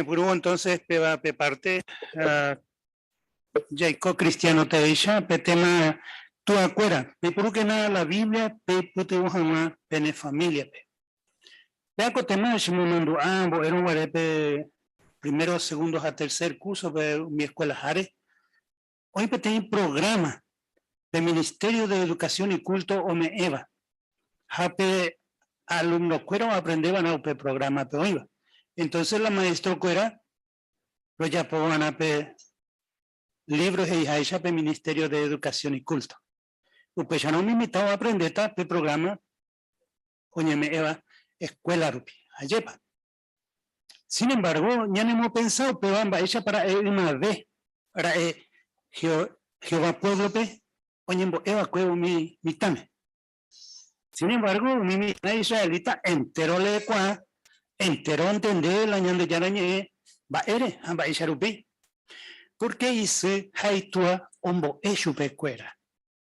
Ñañepyrũ entonces péva pe parte jaiko cristiano teéicha pe tema tuakuéra. Peipurúkena la Biblia peipytyvõ hag̃ua pene familia-pe. Péva ko tema chemomandu'a ambo'érõ guare pe primero, segundo ha tercer curso-pe umi escuela-háre. Oĩ peteĩ programa pe Ministerio de Educación y Culto ome'ẽva ha pe alumno-kuéra oaprendeva'erã upe programa-pe oĩva. Entonces la maestro-kuéra rojapova'erã pe libro he'iháicha pe Ministerio de Educación y Culto. Upéicharõ umi mitã oaprendéta pe programa oñeme'ẽva escuela rupi. Ajépa? Sin embargo, ñanemopensa upéva mba'éichapa ra'e ymave ra'e Jehová puévlope oñembo'e va'ekue umi mitãme. Sin embargo, umi mitã israelita entéro oleekuaa, entéro ontende la Ñandejára Ñe'ẽ mba'ére ha mba'éicha rupi, pórke isy ha itúa ombo'e chupekuéra.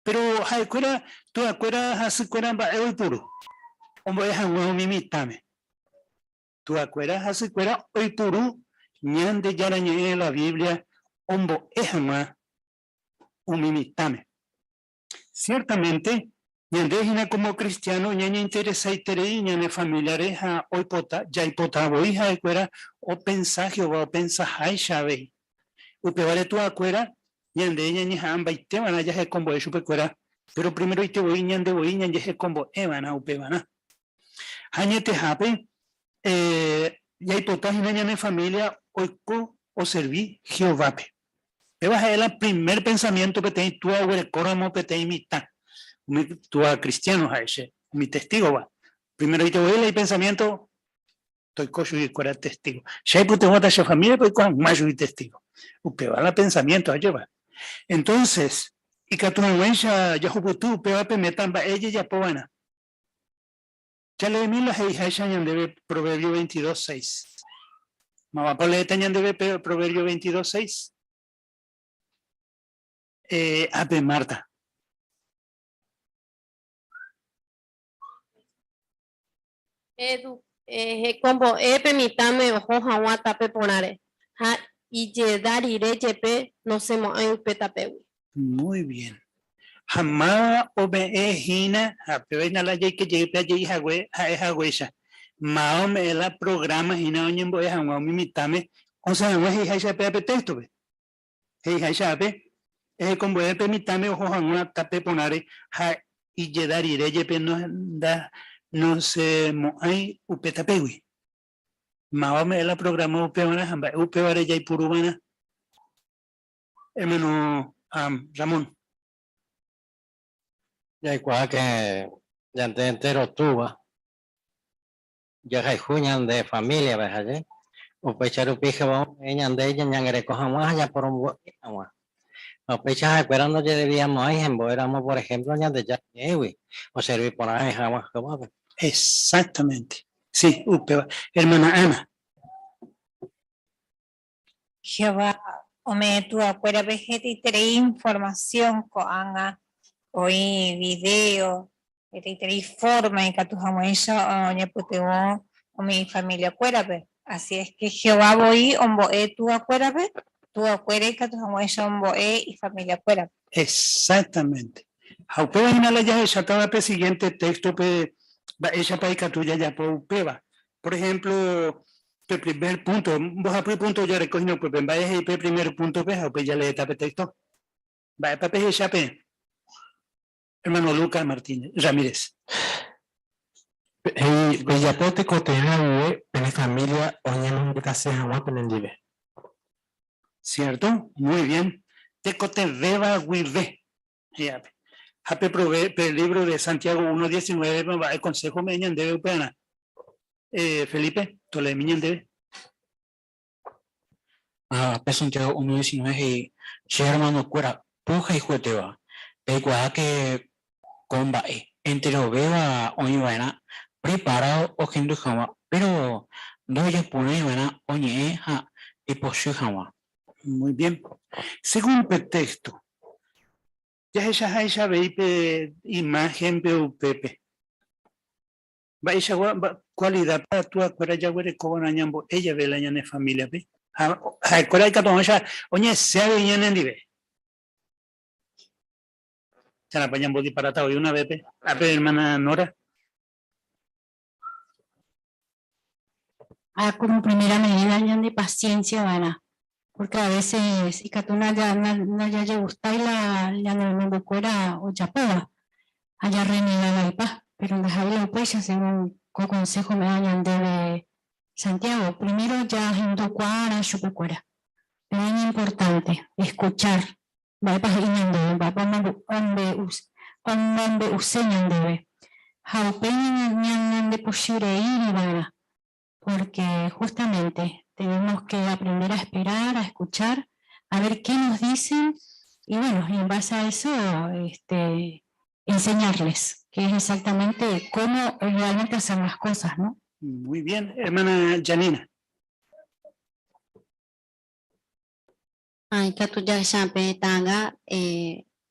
Péro ha'ekuéra tuakuéra ha sykuéra mba'e oipuru ombo'e hag̃ua umi mitãme. Tuakuéra ha sykuéra oipuru Ñandejára Ñe'ẽ la Biblia ombo'e hag̃ua umi mitãme. Ciertamente, ñande hína como cristiano ñañeinteresaiterei ñane familiare ha oipota, jaipota voi ha'ekuéra opensa Jehová opensaháicha avei. Upévare tuakuéra Ñande ñañeha'ãmbaite va'erã jahekombo'e chupekuéra, péro primeroite voi ñande voi ñajehekombo'e va'erã upevarã. Ha añetehápe, jaipota hína ñane família oiko oservi Jehovápe. Péva ha'e la primer pensamiénto peteĩ túa oguerekóramo peteĩ mitã, umi túa kristiáno ha'e che, umi Testígova. Primeroite voi la ipensamiénto toiko chuguikuéra Testígo. Che aipytyvõta che famíliape oiko hag̃ua chugui Testígo. Upéva la pensamiénto ajépa. Entónses, ikatu hag̃uáicha jahupyty upéva pe méta mba'e jajapo va'erã. Jaleemi la he'iháicha ñandéve Proverbio 22, 6. Mávapa oleéta ñandéve pe Proverbio 22, 6? Eh, ápe Marta. Ehekombo'e pe mitãme oho hag̃ua tape porãre, ha ijeda rire jepe nosẽmo'ãi upe tapégui. Muy bien. Ha máva ome'ẽ hína, ha péva hína la jaike jey pe ajei hague ha'e haguéicha. Máva ome'ẽ la programa hína oñembo'e hag̃ua umi mitãme osẽ hag̃ua he'iháicha péva pe téxtope. He'iháicha ápe, Ehekombo'e pe mitãme oho hag̃ua tape porãre ha ijeda rire jepe nosẽmo'ãi upe tapégui. Máva ome'ẽ la programa upevarã ha mba'e upévare jaipuruva'erã? Hermano Ramón. Jaikuaáke ñande entéro túva Jahayhu ñande familia-pe, aje? Upéicha rupi Jehová ome'ẽ ñande ñañangareko hag̃ua ha ñaporombo'e hag̃ua. Ha upéicha ha'ekuéra ndojedeviamo'ãi hembo'éramo, por ejemplo, Ñandejára Ñe'ẽgui, oservi porãve hag̃ua Jehovápe. Exactamente. Sí, upéva. Hermana Ana. Jehová ome'ẽ tuakuérape hetaiterei informasión ko'ág̃a oĩ vidéo, hetaiterei fórma ikatu hag̃uáicha oñepytyvõ umi ifamiliakuérape. Asi es ke Jehová voi ombo'e tuakuérape, tuakuéra ikatu hag̃uáicha ombo'e ifamiliakuérape. Exactamente. Ha upéva hína la jahechátava pe siguiente téxtope mba'éichapa ikatu jajapo upéva. Por ejemplo, pe primer punto, mbohapy punto jareko hína upépe, mba'e he'i pe primer púntope ha upéi jaleéta pe texto. Mba'épa pehecha peẽ? Hermano Lucas Martínez, Ramírez. He'i, Pejapo tekotevẽ guive pene familia oñemongetase hag̃ua penendive. Cierto? Muy bien. Tekotevẽva guive. He'ápe. Ha pe prove, pe libro de Santiago 1.19 pe mba'e consejo ome'ẽ ñandéve upearã. Eh, Felipe, toleemi ñandéve. Ha pe Santiago 1.19 he'i, Che hermanokuéra, pohayhuetéva, peikuaáke ko mba'e, enterovéva oĩva'erã preparado ohendu hag̃ua, péro ndojaporãiva'erã oñe'ẽ ha ipochy hag̃ua. Muy bien. Según pe texto, jahechaháicha avei pe imágenpe upépe. Mba'eichagua kualidad-pa tuakuéra jaguerekóva'erã ñambo'e jave la ñane familia-pe? Ha ha'ekuéra ikatu hag̃uáicha oñesẽ avei ñanendive. Térãpa ñambodiparáta voi una vépe? Ápe hermana Nora. Ah, como primera medida ñande paciencia va'erã, porque a veces ikatu ndajajegustái la ñane membykuéra ojapóva ha jarrenega vaipa, pero ndaha'éi la upéicha según ko consejo ome'ẽva ñandéve Santiago, primero jahendukuaárã chupekuéra. Péva iñimportante, escuchar mba'épa he'i ñandéve, mba'épa omombe'use ñandéve. Ha upéi ñanandepochyreíri va'erã, porque justamente tenemos que aprender a esperar, a escuchar, a ver qué nos dicen y bueno, y en base a eso este, enseñarles, que es exactamente cómo realmente hacer las cosas, ¿no? Muy bien, hermana Janina. Ha ikatu jahecha pe ta'anga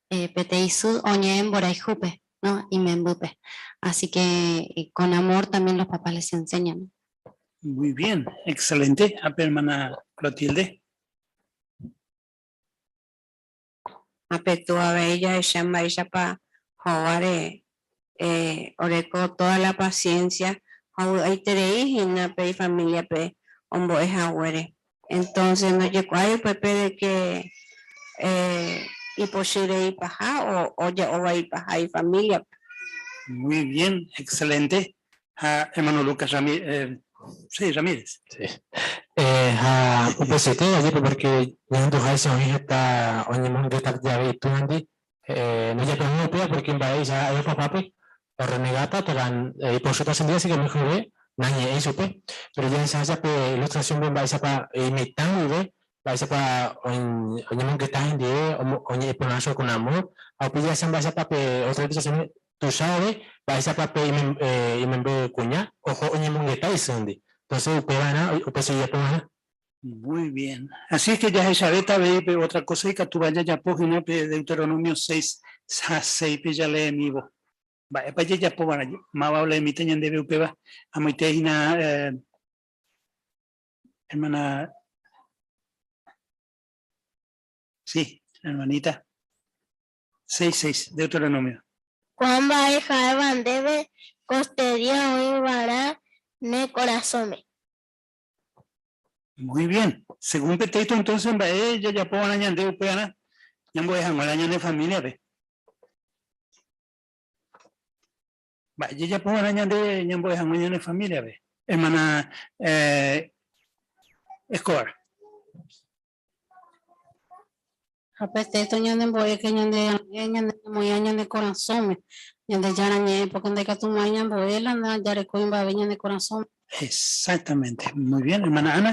peteĩ sy oñe'ẽ mborayhúpe, ¿no? Imembýpe. Así que con amor también los papás les enseñan. Muy bien, excelente. Ha pe hermana Clotilde. Ha pe túa avei jahecha mba'éichapa hóvare oreko toda la paciencia ha ovy'aiterei hína pe ifamíliape ombo'e haguére. Entonces ndojekuaái upépe de que ipochy reipaha o oja'o vaipaha ifamíliape. Muy bien, excelente. Ha hermano Lucas Ramírez, sí, Ramírez. Sí. Eh, ha upeichaite ajépa porque ñahenduháicha oĩ heta oñemongeta jave itúandi, eh, ndojapyhýi upéva porque mba'éicha ha'e opapápe orrenegáta térã ipochýta chendive así que mejorve nañe'ẽi chupe. Pero jahechaháicha pe ilustración-pe mba'éichapa imitã guive, mba'éichapa oñemongeta hendive, oñe'ẽ porã chupe con amor, ha upéi jahecha mba'éichapa pe otra ilustración-pe Tuicha ave, mba'éichapa pe imemby kuña oho oñemongeta isýndi. Entonces upeva'erã upe che ijapova'erã. Muy bien. Así es que jahechavéta avei pe otra cosa ikatúva jajapo hína pe Deuteronomio 6 ha 6-pe jaleemívo. Mba'épa jajapova'erã? Máva oleemíta ñandéve upéva? Amoite hína hermana. Sí, hermanita. 6, 6, Deuteronomio. Ko'ã mba'e ha'éva ndéve kostedia oĩ va'erã ne korasõme. Muy bien. Según pe texto entonces mba'e jajapo va'erã ñande upevarã ñambo'e hag̃ua la ñane familia-pe. Mba'e jajapo va'erã ñande ñambo'e hag̃ua ñane familia-pe. Hermana eh, Escobar. Ha pe téxto ñanembo'e ke ñande ñane ñamoĩva ñane korasõme, Ñandejára ñe'ẽ, pórke ndaikatumo'ãi ñambo'e la ndajarekói mba'eve ñane korasõme. Exactamente. Muy bien, hermana Ana.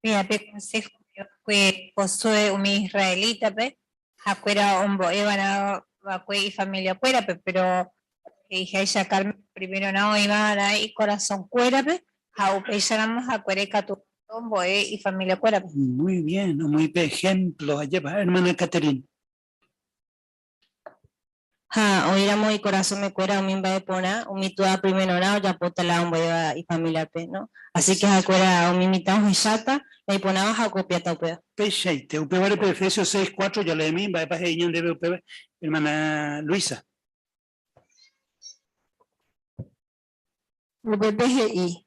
Péa pe konsého ome'ẽva'ekue Josué umi israelítape, ha'ekuéra ombo'e va'erã va'ekue ifamiliakuérape, péro he'iháicha Carmen primerorã oĩ va'erã ikorasõkuérape ha upéicharamo ha'ekuéra ikatu ombo'e ifamiliakuérape. Muy bien, omoĩ pe ejemplo, ajépa, hermana Catherine. Ha oĩramo ikorasõmekuéra umi mba'e porã, umi túa primerorã ojapóta la ombo'éva ifamíliape, no? Así ke ha'ekuéra umi mitã ohecháta la iporãva ha okopiáta upéva. Peichaite, upévare pe Efesios 6, 4 jaleemi, mba'épa he'i ñandéve upéva, hermana Luisa. Upépe he'i,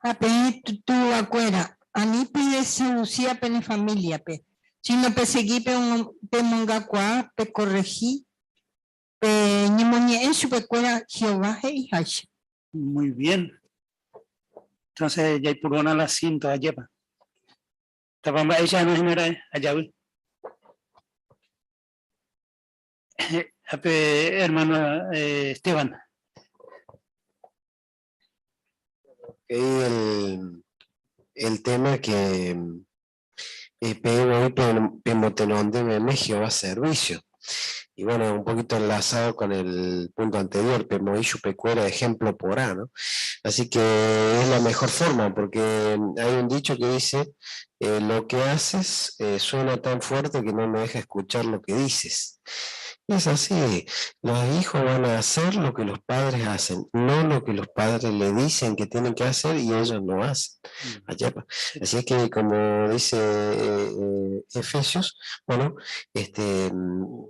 Ha peẽ tuvakuéra, ani pedesedusia pene famíliape, síno pesegi pemongakuaa, pekorrehi, peñemoñe'ẽ chupekuéra Jehová he'iháicha. Muy bien. Entonces jaipurúna la cinta ajépa. Tapa mba'éicha hína ra'e ajavy. Ha pe hermano Esteban. El, el tema que peẽ voi pemotenonde meme Jehová servicio. Y bueno, un poquito enlazado con el punto anterior, pemoĩ chupekuéra ejemplo porã, ¿no? Así que es la mejor forma, porque hay un dicho que dice, eh, lo que haces eh, suena tan fuerte que no me deja escuchar lo que dices. Y es así, los hijos van a hacer lo que los padres hacen, no lo que los padres le dicen que tienen que hacer y ellos no hacen. Allá pa. Así es que como dice eh, eh, Efesios, bueno, este,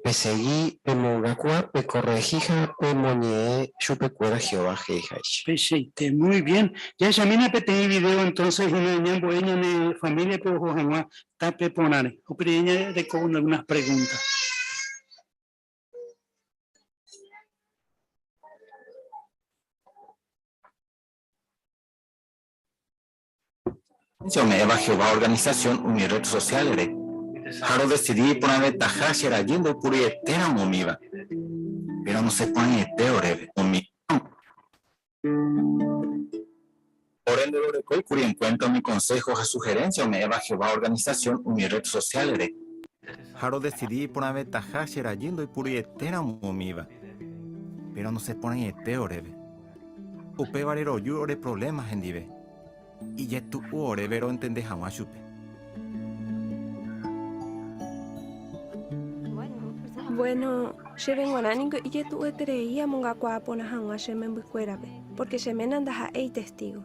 pesegui, pemongakua, pecorregija, pemoñe, chupecuera Jehová, jeijaish. Perfecto, muy bien. Ya llamina peteĩ video entonces una ñambo'e ñane familia pe oho hag̃ua tape porãre. Upe reko algunas preguntas. Ome'ẽva Jehová organización umi red social-re. Ha rodecidí iporãvetaha che rajy ndoipuruietéramo umíva. Péro nosẽporãiete oréve umi. Ore ndororekóikuri en cuenta umi consejo ha sugerencia ome'ẽva Jehová organización umi red social-re. Ha rodecidí iporãvetaha che rajy ndoipuruietéramo umíva. Péro nosẽporãiete oréve. Upévare roju ore problema hendive. Ijetu'u oréve roentende hag̃ua chupe. Bueno, chéve g̃uarã ningo ijetu'ueterei amongakuaa porã hag̃ua che membykuérape, pórke che ména ndaha'éi Testígo.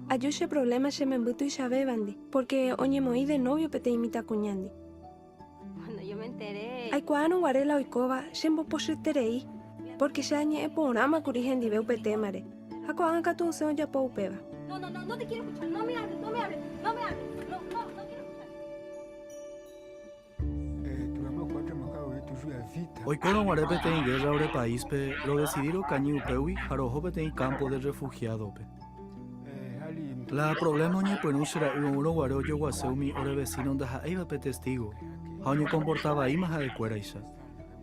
Aju che provléma che memby tuichavévandi, pórke oñemoĩ de nóvio peteĩ mitãkuñándi. Aikuaárõ guare la oikóva, chembopochyeterei, pórke che añe'ẽ porãma kuri hendive upe témare, ha ko'ág̃a katu osẽ ojapo upéva. Oikórõ guare peteĩ gérra ore paíspe, rodesidi rokañy upégui ha roho peteĩ kámpo de rrefuhiádope. La provléma oñepyrũ che ra'y oúrõ guare ojoguase umi ore vesíno ndaha'éivape Testígo, ha oñekomporta vaíma ha'ekuéraicha.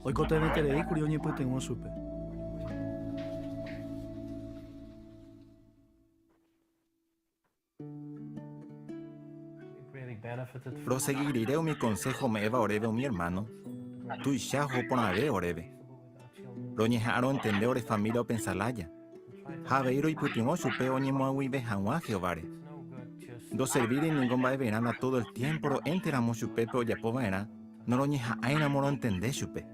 Oikotevẽterei kuri oñepytyvõ chupe. Rosegi rire umi konsého ome'ẽva oréve umi ermáno, tuicha oho porãve oréve. Roñeha'ã rontende ore família opensa lája, ha avei roipytyvõ chupe oñemoag̃uive hag̃ua Jehováre. Ndoservíri ningo mba'everã la tódo el tiémpo ro'énteramo chupe pe ojapo va'erã, noroñeha'ãiramo rontende chupe.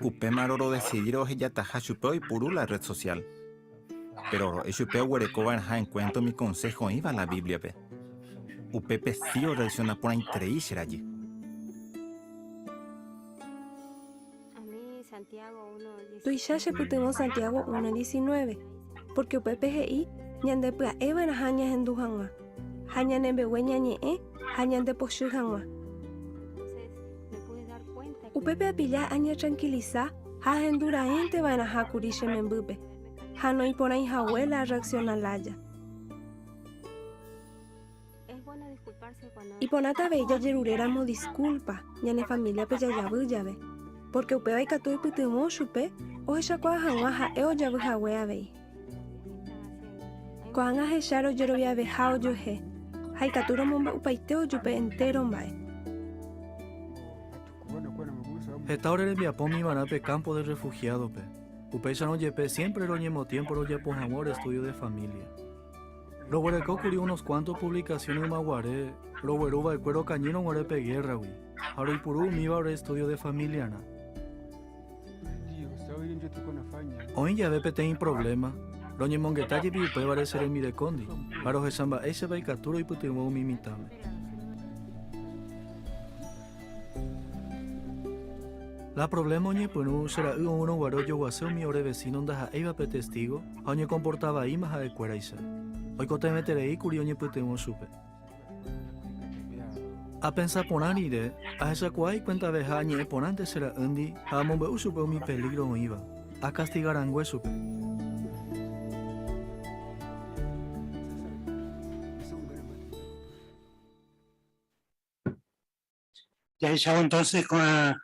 Upémarõ rodesidi rohejataha chupe oipuru la rred sosiál. Péro ro'e chupe oguereko va'erãha enkuénta umi konsého oĩva la Bíbliape. Upépe si orreaksiona porãiterei che rajy. Tuicha chepytyvõ Santiago 1:19, pórke upépe he'i ñande pya'e va'erãha ñahendu hag̃ua, ha ñanembegue ñañe'ẽ ha ñandepochy hag̃ua. Upépe apilla añetrankilisa ha ahendu raẽnte va'erãha kuri che membýpe, ha noĩporãi hague la arreaksiona lája. Iporãta avei jajeruréramo diskúlpa ñane famíliape jajavy jave, pórke upéva ikatu oipytyvõ chupe ohechakuaa hag̃ua ha'e ojavy hague avei. Ko'ág̃a ahecha rojeroviaveha ojuehe ha ikatu romombe'upaite ojupe entéro mba'e. Heta ore rembiapo umivarã pe kámpo de rrefuhiádope. Upéicharõ jepe siémpre roñemotiémpo rojapo hag̃ua ore estúdio de família. Roguereko kuri unos kuánto puvlikasión yma guare rogueru va'ekue rokañýrõ guare pe gérragui, ha roipuru umíva ore estúdio de familiarã. Oĩ jave peteĩ provléma, roñemongeta jepi upévare che rembirekóndi ha rohecha mba'éichapa ikatu roipytyvõ umi mitãme. La provléma oñepyrũ che ra'y oúrõ guare ojoguase umi ore vesíno ndaha'éiva pe Testígo ha oñekomporta vaíma ha'ekuéraicha. Oikotevẽterei kuri oñepytyvõ chupe. Apensa porã rire, ahechakuaa ikuentaveha añe'ẽ porãnte che ra'ýndi ha amombe'u chupe umi pelígro oĩva, akastiga rangue chupe. Jahechávo entonces ko'ã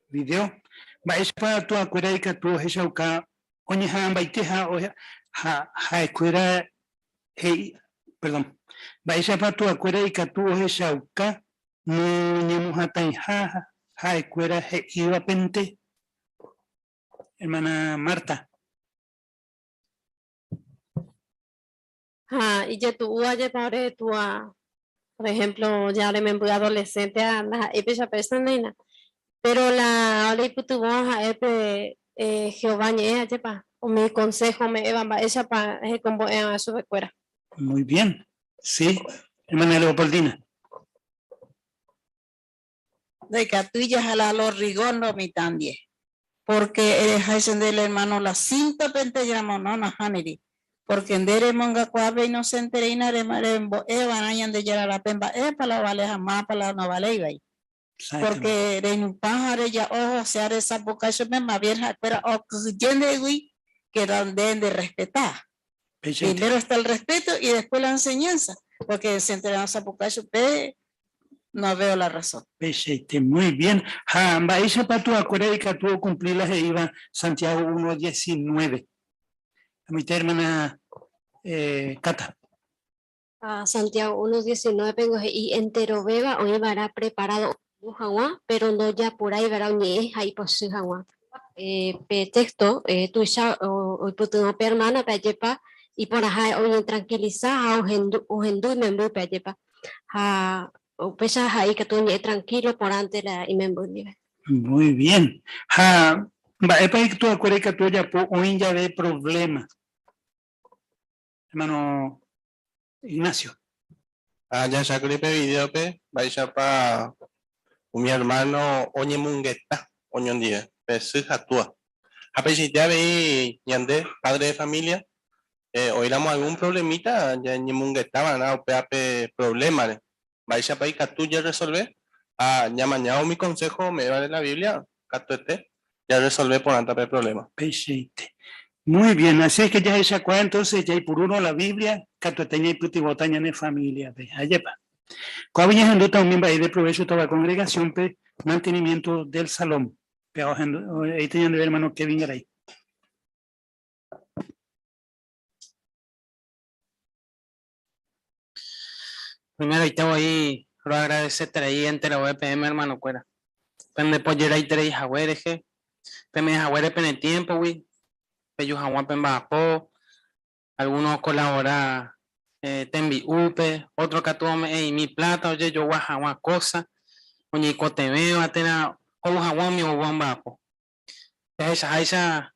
video, mba'éichapa tuakuéra ikatu ohechauka oñeha'ãmbaiteha ha ha'ekuéra he'i, perdón, mba'éichapa tuakuéra ikatu ohechauka noñemohatãiha ha'ekuéra he'ívapente? Hermana Marta. Ha ijetu'úva jepa ore túa, por ejemplo, ja ore memby adolescente ha ndaha'éi péicha péicha ndéina. Pero la ore ipytyvõva ha'e pe Jehová ñe'ẽ ajépa, umi consejo ome'ẽva mba'éichapa hekombo'e'ã chupekuéra. Muy bien. Sí, hermana Leopoldina. Ndaikatúi jahala lo rigor lo mitã ndie, porque ereháicha nde el hermano la cinta-pente jamono nahániri, porque nde remongakuaa pe inocente reína rembo'e va'erã Ñandejára rape mba'épa la ovale ha mávapa la novaléivai. Porque reñupã ha reja'o osea resapukái chupe más bien ha'ekuéra okyhyje ndehegui que la nde nderrespeta. Primero está el respeto y después la enseñanza, porque se entregan sapukái chupe no veo la razón. Peichaite, muy bien. Ha mba'éichapa tuakuéra ikatu okumpli la he'íva Santiago 1.19? Amoite hermana Cata. Ha Santiago 1.19 pengo he'i enterovéva oĩ va'erã preparado ohendu hag̃ua, péro ndojapurái va'erã oñe'ẽ ha ipochy hag̃ua. Pe texto tuicha oipytyvõ pe hermana-pe ajépa iporãha oñetrankilisa ha ohendu imembýpe ajépa. Ha upéicha ha'e ikatu oñe'ẽ trankílo porãnte la imemby ndive. Muy bien. Ha mba'épa ituakuéra ikatu ojapo oĩ jave provléma? Hermano Ignacio. Ha jahechákuri pe vidéope mba'éichapa umi ermáno oñemongeta oñondive, pe sy ha túa. Ha peichaite avei ñande, padre de familia, oĩramo algún problemita ñañemongeta va'erã upéva pe provlémare. Mba'éichapa ikatu jarresolve? Ha ñamañávo umi konsého ome'ẽvare la Biblia, katuete jarresolve porãta pe provléma. Peichaite. Muy bien, así es que jahechakuaa entonces jaipurúrõ la Biblia katuete ñaipytyvõta ñane familia-pe. Ajépa. Ko'águi ñahendúta umi mba'e ideprovéchotava congregación-pe mantenimiento del salón. Péva ohendu, he'íta ñandéve hermano Kevin Garay. Primeroite voi roagradeseterei enterove peẽme hermanokuéra, pende pojeraiterei hague rehe, peme'ẽ haguére pene tiémpogui peju hag̃ua pemba'apo, algúno okolabora tembi'úpe, ótro katu ome'ẽ'imi pláta ojejogua hag̃ua kósa oñeikotevẽva térã ho'u hag̃ua umi oúva omba'apo. Jahechaháicha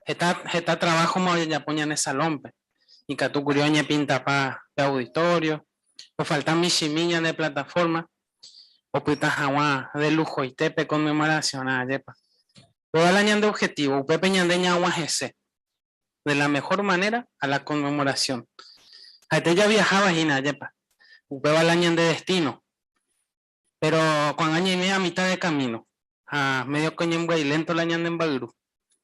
heta heta traváhoma ojejapo ñane salónpe. Ikatu kuri oñepintapa pe auditorio, ofalta michĩmi ñane plataforma opyta hag̃ua de lujoite pe conmemoración-rã, ajépa. Péva la ñande objetivo, upépe ñande ñaguahẽse de la mejor manera a la conmemoración. Ha'ete javiaháva hína, ajépa. Upéva la ñande destino. Péro ko'ág̃a ñaime a mitad de camino, ha medio ko ñembyai lento la ñane mbayru,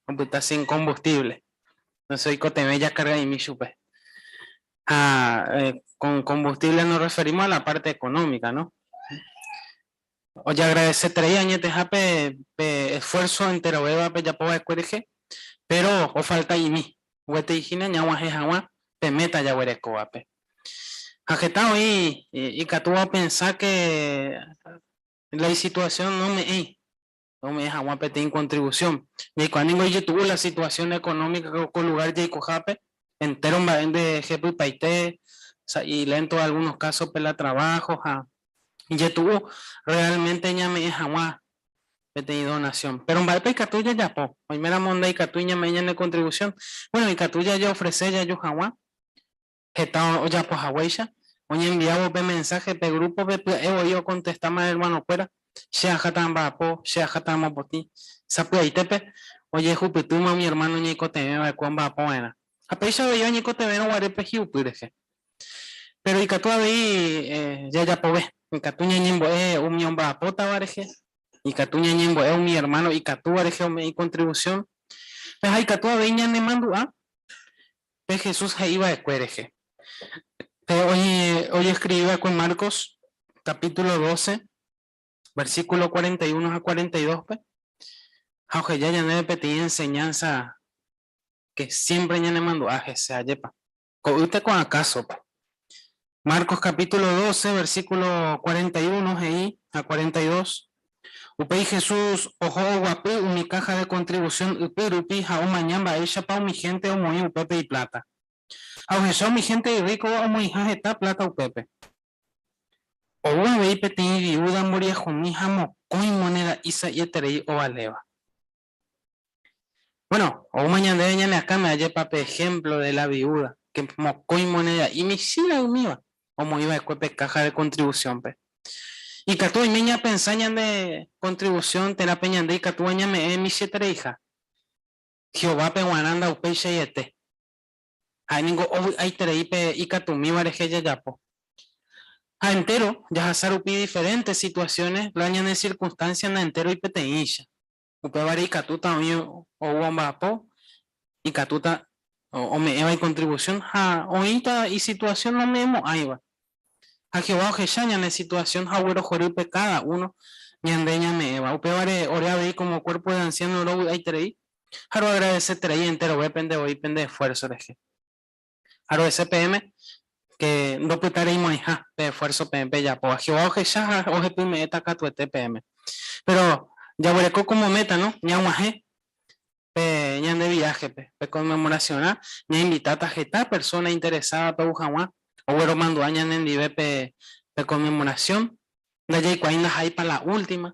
opyta sin combustible. Entonces oikotevẽ jakarga'imi chupe. Ha con combustible nos referimos a la parte económica, no? Ojeagradeseterei añetehápe pe esfuerzo enterovéva pejapo va'ekue rehe, péro ofalta'imi guetei hína ñag̃uahẽ hag̃ua pe méta jaguerekóvape. Ha heta oĩ ikatúva opensa ke la isituasión nome'ẽi ome'ẽ hag̃ua peteĩ kontrivusión. Jaikuaa ningo ijetu'u la situasión ekonómika ko lugár jaikohápe, entéro mba'e nde jepypaite, sa'i lénto algúnos kásope la traváho ha ijetu'u rreálmente ñame'ẽ hag̃ua peteĩ donasión. Péro mba'épa ikatu jajapo? Oiméramo ndaikatúi ñame'ẽ ñane kontrivusión, buéno, ikatu jajeofrese jaju hag̃ua heta ojapo haguéicha. Oñenviávo pe mensáhe pe grúpope pya'e voi okontestáma ermanokuéra, Che aháta amba'apo, che aháta amopotĩ. Sapy'aitépe ojehupytýma umi ermáno oñeikotevẽ va'ekue omba'apo va'erã. Ha péicha avei oñeikotevẽrõ guare pe hi'upy rehe. Péro ikatu avei jajapove, ikatu ñañembo'e umi omba'apótava rehe, ikatu ñañembo'e umi ermáno ikatúva rehe ome'ẽ ikontrivusión, pe ha ikatu avei ñanemandu'a pe Jesús he'i va'ekue rehe. Pe ojeskrivi va'ekue Marcos capítulo 12, versículo 41 ha 42-pe, ha oheja ñandéve peteĩ enseñanza que siempre ñanemandu'a hese, ajépa. Ko'ýte ko'ã kásope. Marcos capítulo 12, versículo 41 he'i ha 42, Upéi Jesús oho oguapy umi káha de kontrivusión ypy rupi ha omaña mba'éichapa umi hénte omoĩ upépe ipláta. Ha ohecha umi hénte irríkova omoĩha heta pláta upépe. Ou avei peteĩ viúda mboriahumi ha mokõi moneda'i sa'ieterei ovaléva. Bueno, oúma ñandéve ñane akãme ajépa pe ejemplo de la viuda, que mokõi moneda'i michĩra umíva omoĩ va'ekue pe caja de contribución-pe. Ikatu oime ñapensa ñande contribución térã pe ñande ikatúva ñame'ẽ michĩetereiha. Jehovápe g̃uarã ndaupeichaiete. Ha'e ningo ovy'aiterei pe ikatumíva rehe jajapo. Ha entéro jahasa rupi diferentes situaciones la ñane circunstancia naentéroi peteĩcha. Upévare ikatúta oĩ ou omba'apo, ikatúta ome'ẽva ikontrivusión ha oĩta isituasión nome'ẽmo'ãiva. Ha Jehová ohecha ñane situasión ha oguerohory pe káda uno ñande ñame'ẽva. Upévare ore avei kómo kuérpo de ansiáno rovy'aiterei ha roagradeseterei enterove pende voi pende esfuérso rehe. Ha ro'ese peẽme ke ndopytareimo'ãiha pe esfuérso peẽ pejapóva. Jehová ohecha ha ohepyme'ẽta katuete peẽme. Péro jaguereko kómo méta, no? Ñag̃uahẽ pe ñande viáhepe, pe konmemorasionrã, ñainvitáta heta persóna interesádape ou hag̃ua ogueromandu'a ñanendive pe pe konmemorasión. Ndajaikuaái ndaha'éipa la última.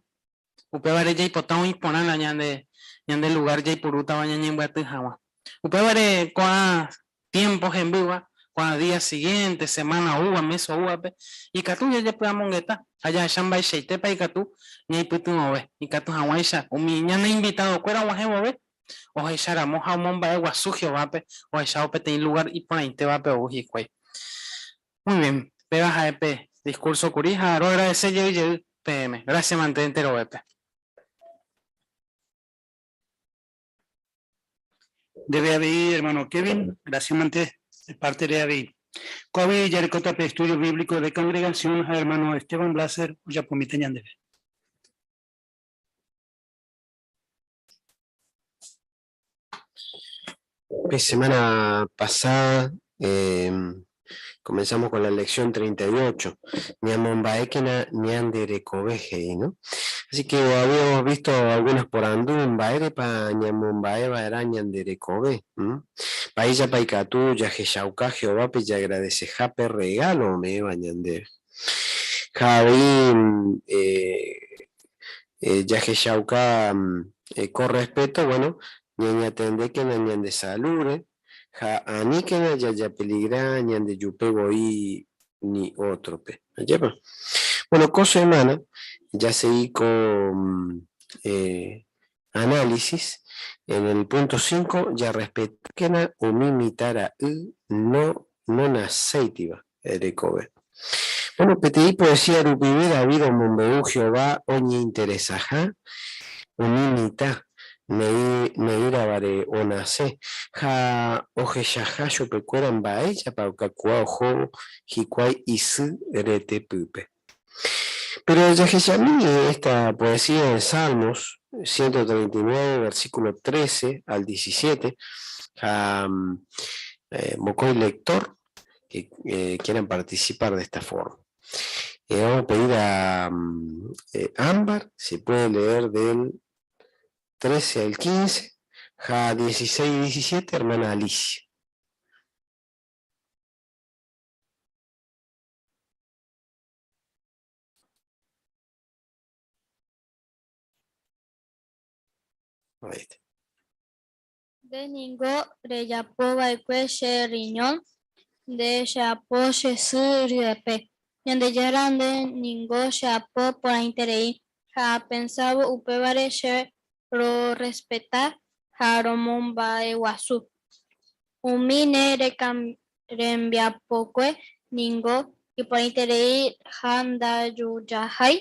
Upévare jaipota oĩ porã la ñande ñande lugár jaipurútava ñañembyaty hag̃ua. Upévare ko'ã tiémpo hembýva, ko'ã día siguiénte, semána oúva, mes oúvape, ikatu jajepy'amongeta ha jahecha mba'eichaitépa ikatu ñaipytyvõve, ikatu hag̃uáicha umi ñane invitadokuéra og̃uahẽ vove, ohecharamo ha omomba'eguasu Jehovápe ohechávo peteĩ lugár iporãitévape ou hikuái. Muy bien, péva ha'e pe discurso kuri ha roagradece jey jey peẽme. Gracias mante enterovépe. Ndéve avei, hermano Kevin, gracias mante de parte re avei. Ko'águi jarekóta pe Estudio Bíblico de Congregación ha hermano Esteban Blaser ojapomíta ñandéve. La semana pasada em, comenzamos con la lección 38, Ñamomba'ékena ñande rekove he'i, ¿no? Así que habíamos visto algunas porandu mba'érepa ñamomba'eva'erã ñande rekove. Mba'éichapa ikatu jahechauka Jehovápe jaagradeseha pe regalo ome'ẽva ñandéve. Ha avei eh, eh, jahechauka eh, ko respeto, bueno, ñañatendékena ñande salúre ha aníkena jajapeligra ñandejupe voi ni ótrope. Ajépa? Bueno, ko semana jasegi ko eh, análisis. En el punto 5, jarrespetákena umi mitãra'y no nonaséitiva rekove. Bueno, peteĩ poesía rupive David omombe'u Jehová oñeinteresaha umi mitã ne'ĩravare onase ha ohechaha chupekuéra mba'éichapa okakuaa ohóvo hikuái isy retepýpe. Péro jahechami esta poesía en Salmos 139, versículo 13 al 17, ha mokõi lector que quieran participar de esta forma. Vamos a pedir a Ámbar, si puede leer del 13 al 15, ja 16 y 17, hermana Alicia. Ahí está. Nde ningo rejapova'ekue che riñón, nde cheapo che sy ryepe. Ñandejára nde ningo cheapo porãiterei ha apensávo upévare che rorrespeta ha romomba'eguasu. Umi ne rembiapokue ningo iporãiterei ha ndajujahái,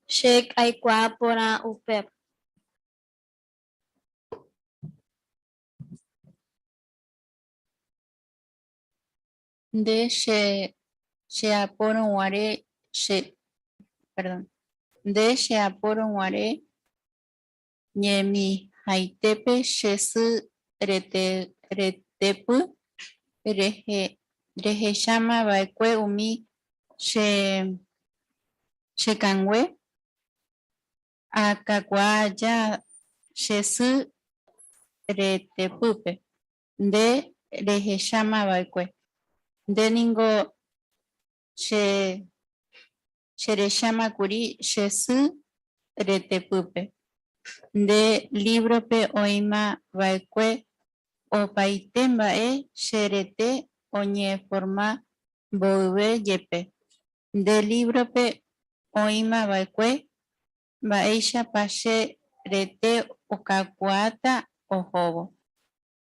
che aikuaa porã upéva. Nde che cheapórõguare che perdón nde cheapórõguare ñemihaitépe che sy rete retepy rehe rehechamava'ekue umi che chekangue Akakuaa aja che sy retepýpe, nde rehecháma va'ekue. Nde ningo che cherechámakuri che sy retepýpe. Nde lívrope oĩma va'ekue opaite mba'e che rete oñeforma mboyve jepe. Nde lívrope oĩma va'ekue mba'éichapa che rete okakuaáta ohóvo.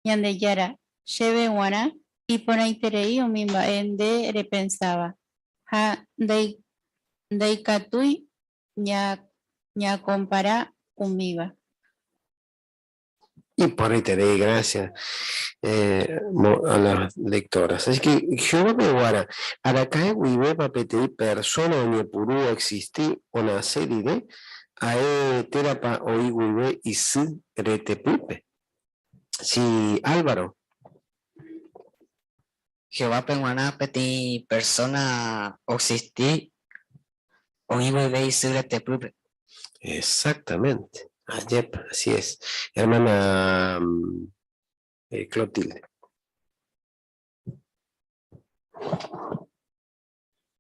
Ñandejára, chéve g̃uarã iporãiterei umi mba'e nde repensáva ha ndaikatúi ñakompara umíva. Iporãiterei, gracias a las lectoras. Así que Jehová peguara, araka'e guivépa peteĩ persona oñepyrũ oexisti onase rire, ha'e térãpa oĩ guive isy retepýpe? Sí, Álvaro. Jehovápe g̃uarã peteĩ persóna oexisti oĩ guive isy retepýpe. Exactamente, ajépa, así es. Hermana Clotilde.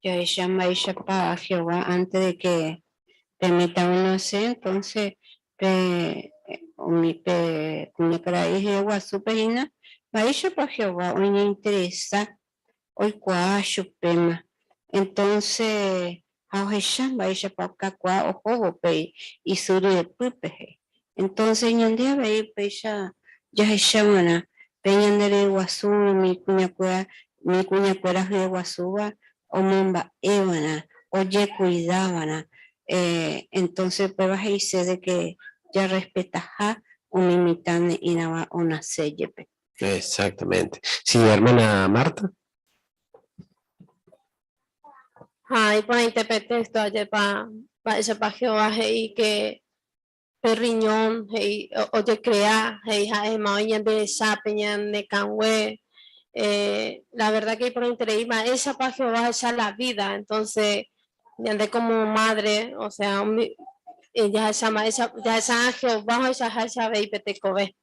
Jahecha mba'éichapa Jehová antes de que pe mitã onase, entonces pe umi pe kuñakarai hyeguasúpe hína, mba'éichapa Jehová oñeinteresa oikuaa chupéma. Entonces ha ohecha mba'éichapa okakuaa ohóvo pe isy ryepýpe he'i. Entonces ñande avei upéicha jahecha va'erã pe ñande ryeguasu umi kuñakuéra umi kuñakuéra hyeguasúva omomba'e va'erã, ojekuida va'erã. Entonces upéva he'ise de que jarrespetaha umi mitã ne'ĩrava onase jepe. Exactamente. Sí, hermana Marta. Ha iporãite pe texto ajépa mba'éichapa Jehová he'i ke pe riñón he'i ojecrea he'i ha'éma oĩ ñande rechápe ñane kangue la verdad que iporãiterei mba'éichapa Jehová ohecha la vida entonces ñande como madre osea umi jahecha mba'éicha jahecha Jehová ohechaháicha avei pe tekove.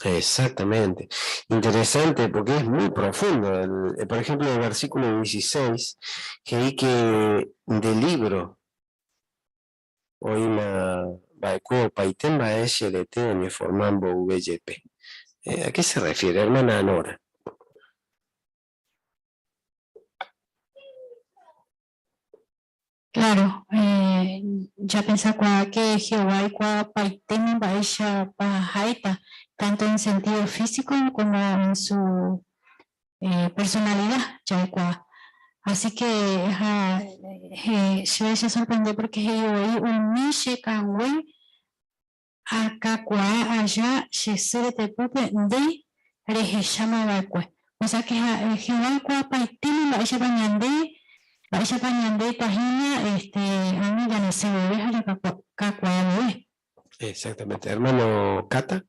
Exactamente. Interesante porque es muy profundo. El, por ejemplo, el versículo 16, que hay que del libro, oĩma va'ekue opaite mba'e che rete oñeforma mboyve jepe. ¿A qué se refiere, hermana Nora? Claro, japensakuaa ke Jehová oikuaapaitéma mba'éichapa ha'éta, tanto en sentido físico como en su personalidad, jaikuaa. Así que ha che chesorprende porque he'i voi umi che kangue Akakuaa aja che sy retepýpe nde rehecháma va'ekue. Osea ke Jehová oikuaapaitéma mba'éichapa ñande, mba'éichapa ñandéta hína este ág̃a janase vove ha jakakuaa vove. Exactamente. Hermano Cata.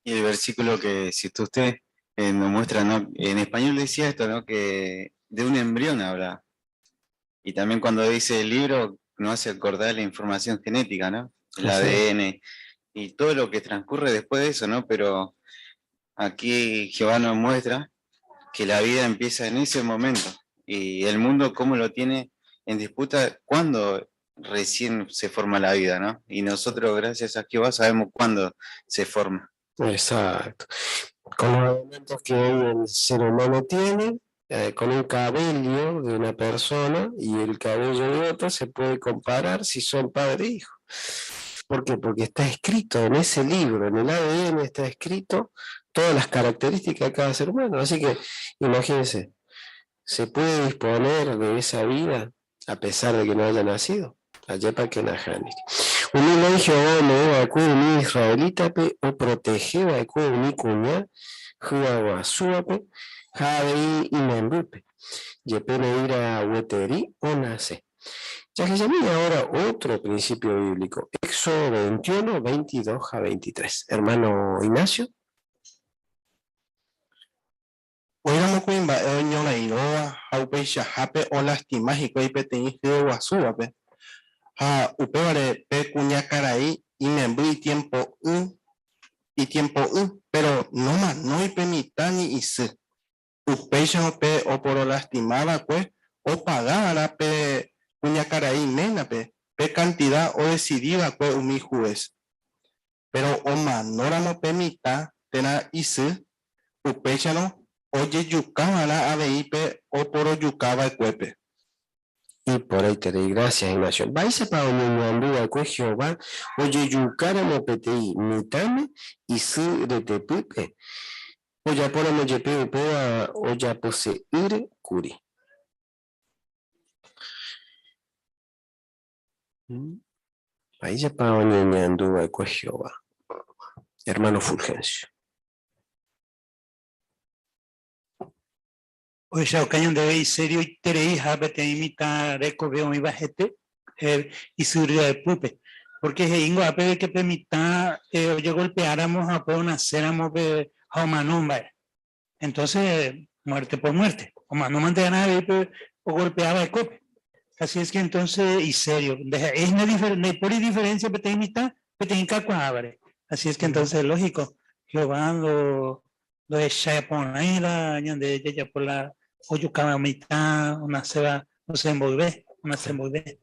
Y el versículo que citó usted nos muestra, ¿no? En español decía esto, ¿no? Que de un embrión habla. Y también cuando dice el libro, nos hace acordar la información genética, ¿no? El ADN y todo lo que transcurre después de eso, ¿no? Pero aquí Jehová nos muestra que la vida empieza en ese momento y el mundo cómo lo tiene en disputa cuando recién se forma la vida, ¿no? Y nosotros, gracias a Jehová, sabemos cuándo se forma. Exacto. Con los elementos que hoy el ser humano tiene, con un cabello de una persona y el cabello de otra se puede comparar si son padre e hijo. ¿Por qué? Porque está escrito en ese libro, en el ADN está escrito todas las características de cada ser humano. Así que imagínense, ¿se puede disponer de esa vida a pesar de que no haya nacido? Ajépa ke nahániri. Umi léi Jehová ome'ẽ va'ekue umi israelítape oprotehe va'ekue umi kuña hyaguasúvape ha avei imembýpe, jepe ne'ĩra gueteri onase. Jahechami ahora otro principio bíblico, Éxodo 21, 22 ha 23. Hermano Ignacio. Oĩramo kuimba'e oñorairõva ha upeichahápe olastima hikuái peteĩ hyeguasúvape, ha upévare pe kuñakarai imemby itiempo'ỹ. Itiempo'ỹ, pero nomanói pe mitã ni isy. Upéicharõ pe oporolastima va'ekue opaga va'erã pe kuñakarai ménape pe kantida odesidi va'ekue umi juez. Péro omanóramo pe mitã térã isy, upéicharõ ojejuka va'erã avei pe oporojuka va'ekuépe. Iporãiterei, grásias Ignacio. Mba'éichapa oñeñandu va'ekue Jehová ojejukáramo peteĩ mitãme isy retepýpe? Ojapóramo jepe upéva ojapose'ỹre kuri. Mba'éichapa oñeñandu va'ekue Jehová? Hermano Fulgencio. Ohechauka ñandéve iserioitereiha peteĩ mitã rekove oĩva hete isy ryepýpe, pórke he'íngo ápe ke pe mitã ojegolpeáramo ha upe onaséramo pe ha omano mba'e. Entonce, muerte por muerte, omano mante va'erã avei pe ogolpea va'ekuépe. Así es que entonces iserio, ndaha'éi hína ndaipóri diferencia peteĩ mitã peteĩ kakuaávare. Así es que entonces lógico, Jehová ndo Ndohechái porãi la ñande jajapo la ojukáva mitã onaséva osẽ mboyve, onase mboyve.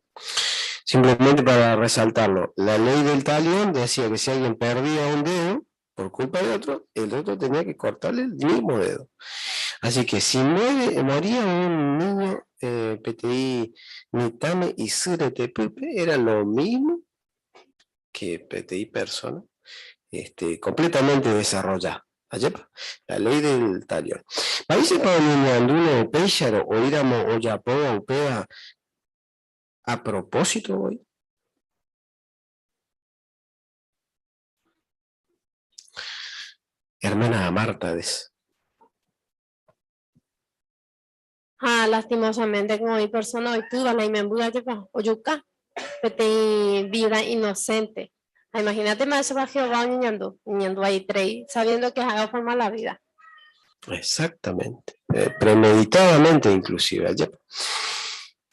Simplemente para resaltarlo, la ley del talión decía que si alguien perdía un dedo por culpa de otro, el otro tenía que cortarle el mismo dedo. Así que si muere, moría un niño eh, peteĩ mitãme isy retepýpe, era lo mismo que peteĩ persona este, completamente desarrollada. Ajépa? La ley del talión. Mba'éichapa oñeñandúne upéicharõ oĩramo ojapóva upéva a propósito voi? Hermana Marta des. Ha lastimosamente ko oĩ persona oitýva la imemby ajépa ojuka peteĩ vida inocente. Ha imagínate mba'éichapa Jehová oñeñandu, oñeñandu vaieterei sabiendo que ha'e oforma la vida. Exactamente, premeditadamente inclusive, ajépa.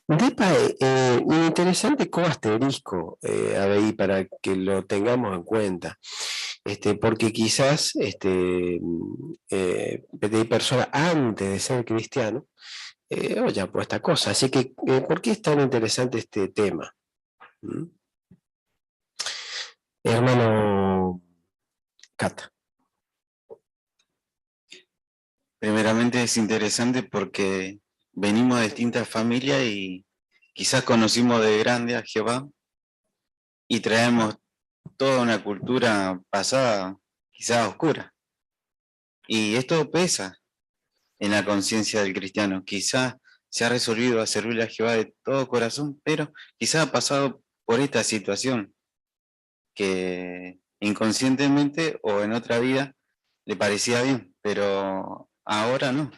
Ndépa iñinteresante ko asterisco avei para que lo tengamos en cuenta, este, porque quizás este, peteĩ persona antes de ser cristiano ojapo esta cosa. Así que, ¿por qué es tan interesante este tema? ¿Mm? Hermano Cata. Primeramente es interesante porque venimos de distintas familias y quizás conocimos de grande a Jehová y traemos toda una cultura pasada, quizás oscura. Y esto pesa en la conciencia del cristiano. Quizás se ha resolvido a servirle a Jehová de todo corazón, pero quizás ha pasado por esta situación que inconscientemente o en otra vida le parecía bien, pero ahora no.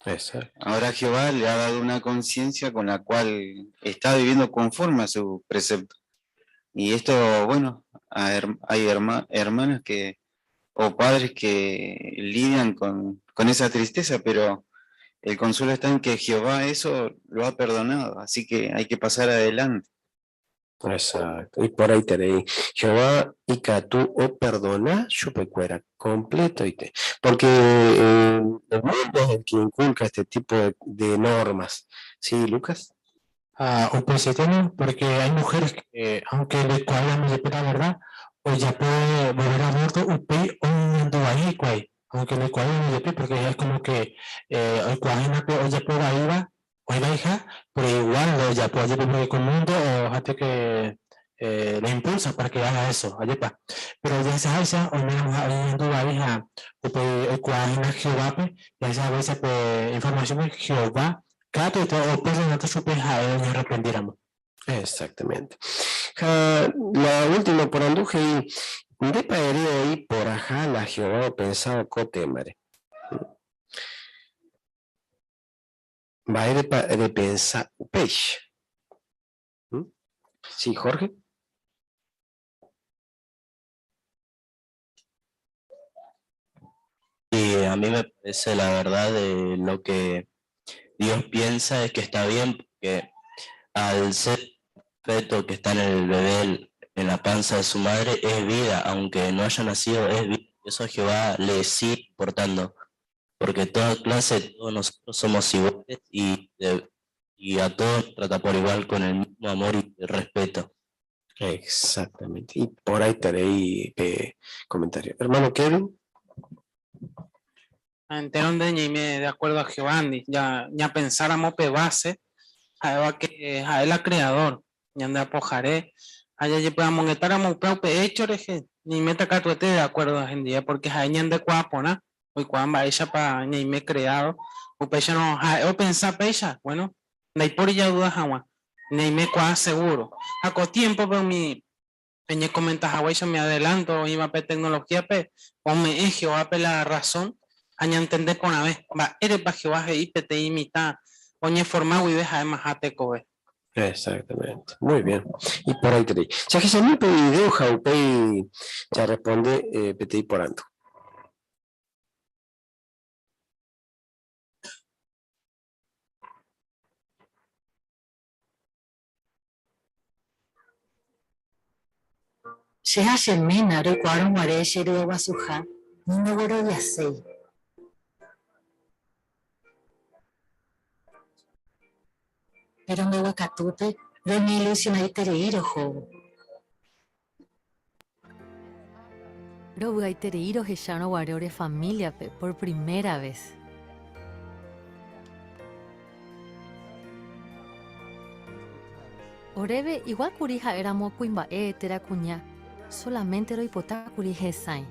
Exacto. Ahora Jehová le ha dado una conciencia con la cual está viviendo conforme a su precepto. Y esto, bueno, hay hermanas que, o padres que lidian con, con esa tristeza, pero el consuelo está en que Jehová eso lo ha perdonado, así que hay que pasar adelante. Exacto. Iporãiterei. Jehová ikatu operdona chupekuéra completoite. Porque eh, el mundo es el que inculca este tipo de, de normas. ¿Sí, Lucas? Ah, upeichaite no, porque hay mujeres que, aunque le cuadran jepe la verdad, ojapo volver aborto upéi oñeñandu vai hikuái, aunque le cuadran jepe, porque es como que eh, oikuaa hína pe ojapo vaíva Oĩvaiha, pero igual ojapo ajepe porque ko mundo ohate que le impulsa para que haga eso, ajépa. Pero jahechaháicha oiméramo ha'e oñeñandu vai ha upéi oikuaa hína Jehovápe, jahecha haguéicha pe informasiónpe Jehová katuete operdonáta chupe ha'e oñearrepentíramo. Exactamente. Ha la última porandu he'i, Ndépa ere oĩ porãha la Jehová opensáva ko témare? Mba'érepa repensa upéicha? Sí, Jorge. Y a mí me parece la verdad de lo que Dios piensa es que está bien, porque al ser feto que está en el bebé en la panza de su madre es vida, aunque no haya nacido, es vida. Eso a Jehová le sigue importando, porque toda clase, todos nosotros somos iguales y, y a todos nos trata por igual con el mismo amor y respeto. Exactamente. Y por ahí estaré ahí comentario. Hermano Kevin. Entero de ñaime de acuerdo a Jehová, ya, ya pensáramos pe base, a que a él creador, ñande apojaré, allá ye podamos monetáramos pe pe hecho reje, ni meta catuete de acuerdo a día, porque a ñande cuapona, hoy cuamba ella pa ñaime creado, o pecha no, o pensar pecha, bueno, por ya duda jagua, ñaime cua seguro. A co tiempo pero mi Peñe comenta Hawaii, me adelanto, iba pe tecnología pe, o me eje o pe la razón, aña entender por una vez, va, eres pa Jehová y te imita, oñe forma y deja de jate kobe. Exactamente, muy bien. Y por ahí te Ya que se me video jaupei ya responde eh, PTI por ando. Che ha che ména roikuaárõ guare che ryeguasuha ni ndogueroviaséi. Péro mbeguekatúpe roñeilusionaiterei rohóvo. Rovy'aiterei rohechárõ guare ore famíliape por primera ves. Oréve igual kuri ha'éramo kuimba'e térã kuña, solamente roipota kuri hesãi.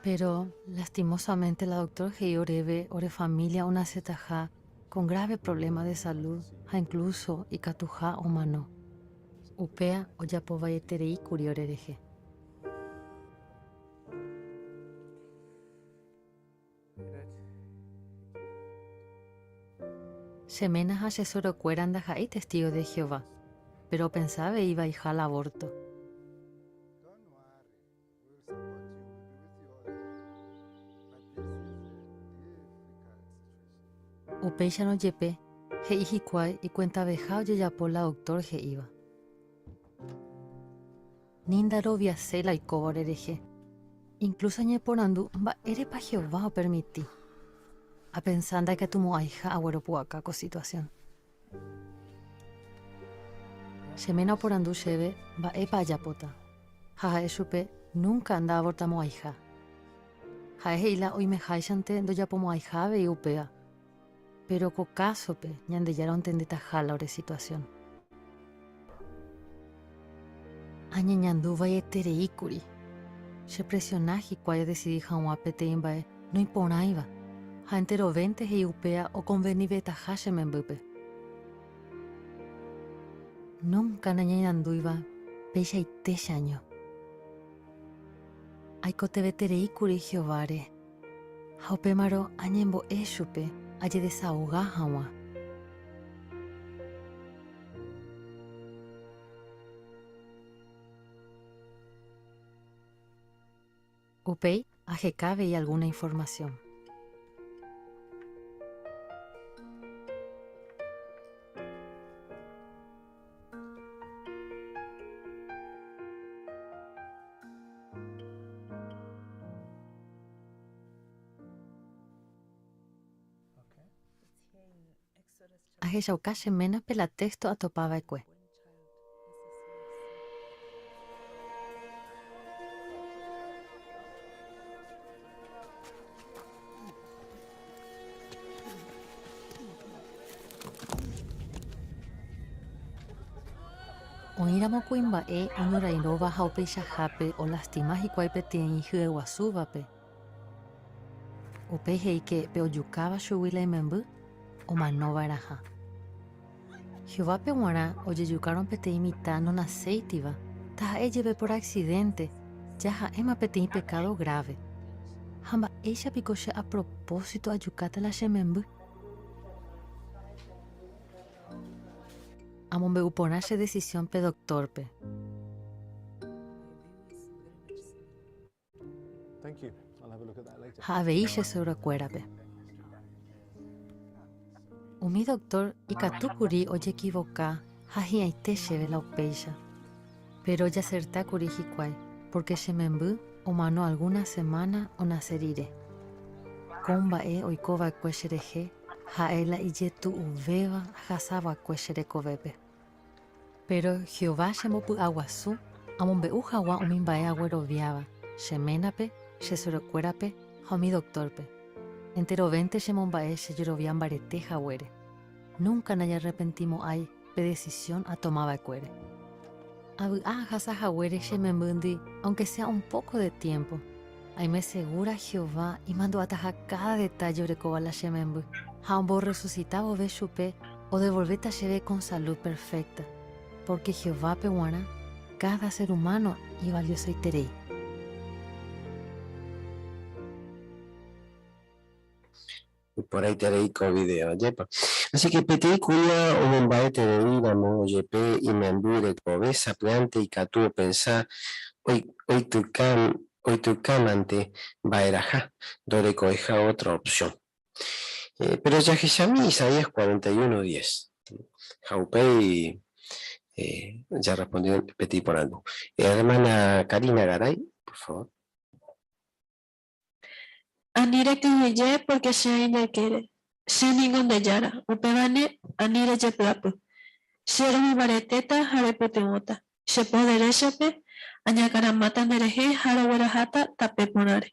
Pero, lastimosamente, la doctor he'i oréve ore familia onasetaha con grave problema de salud ha incluso ikatuha omano. Upéa ojapovaietereíkuri orerehe. Che ména ha che suegrokuéra ndaha'éi testígo de Jehová, péro opensa avei vaiha la avórto. Upéicharõ jepe, he'i hikuái ikuentaveha ojejapo la doktór he'íva. Ni ndaroviaséi la oikóva orerehe. Inklúso añeporandu mba'érepa Jehová opermiti. Apensa ndaikatumo'ãiha agueropu'aka ko situasión. Che ména oporandu chéve mba'épa ajapóta, ha ha'e chupe núnka ndaavortamo'ãiha. Ha'e he'i la oimeháichante ndojapomo'ãiha avei upéva. Péro ko kásope Ñandejára ontendetaha la ore situasión. Añeñandu vaieterei kuri. Chepresiona hikuái adesidi hag̃ua peteĩ mba'e noiporãiva, ha enterovénte he'i upéva okonvenivetaha che membýpe. Núnka nañeñandúiva peichaite cheaño. Aikotevẽterei kuri Jehováre. Ha upémarõ añembo'e chupe ajedesahoga hag̃ua. Upéi aheka avei algúna informasión. Ahechauka che ménape la téxto atopa va'ekue. Oĩramo kuimba'e oñorairõva ha upeichahápe olastima hikuái peteĩ hyeguasúvape, upéi he'íke pe ojukáva chugui la imemby omanova'erãha. Jehovápe g̃uarã ojejukárõ peteĩ mitã nonaséitiva, taha'e jepe por aksidénte, ja ha'éma peteĩ pekádo gráve. Ha mba'éicha piko che a propósito ajukáta la che memby? Amombe'u porã che desisión pe doktórpe. Ha avei che suegrokuérape. Umi doktór ikatu kuri ojekivoka ha hi'ãite chéve la upéicha. Péro ojaserta kuri hikuái, pórke che memby omano algúna semána onase rire. Ko mba'e oiko va'ekue cherehe ha'e la ijetu'uvéva ahasa va'ekue che rekovépe. Péro Jehová chembopy'aguasu amombe'u hag̃ua umi mba'e agueroviáva che ménape, che suegrokuérape ha umi doktórpe. Enterovénte chemomba'e che jerovia mbarete haguére. Núnka nañarrepentimo'ãi pe desisión atoma va'ekuére. Avy'a ahasa haguére che membýndi aunke sea un póko de tiémpo. Aime segúra Jehová imandu'ataha káda detálle orekóva la che memby, ha omborresusita vove chupe odevolvéta chéve con salud perfékta, pórke Jehovápe g̃uarã káda ser umáno ivaliosoiterei. Iporãiterei ko video, ajépa? Así que peteĩ kuña omomba'etereíramo jepe imemby rekove, sapy'ánte ikatu opensa oitykámante mba'eraha, ndorekoiha ótra opsión. Péro jahechami Isaías 41, 10, ha upéi jarresponde peteĩ porandu. Hermana Karina Garay, por favor. Ani rekyhyje pórke che aĩ nde ykére. Che ningo nde Jára, upévane ani rejepy'apy. Che romombaretéta ha repytyvõta. Che po deréchape añakãramáta nderehe ha rogueraháta tape porãre.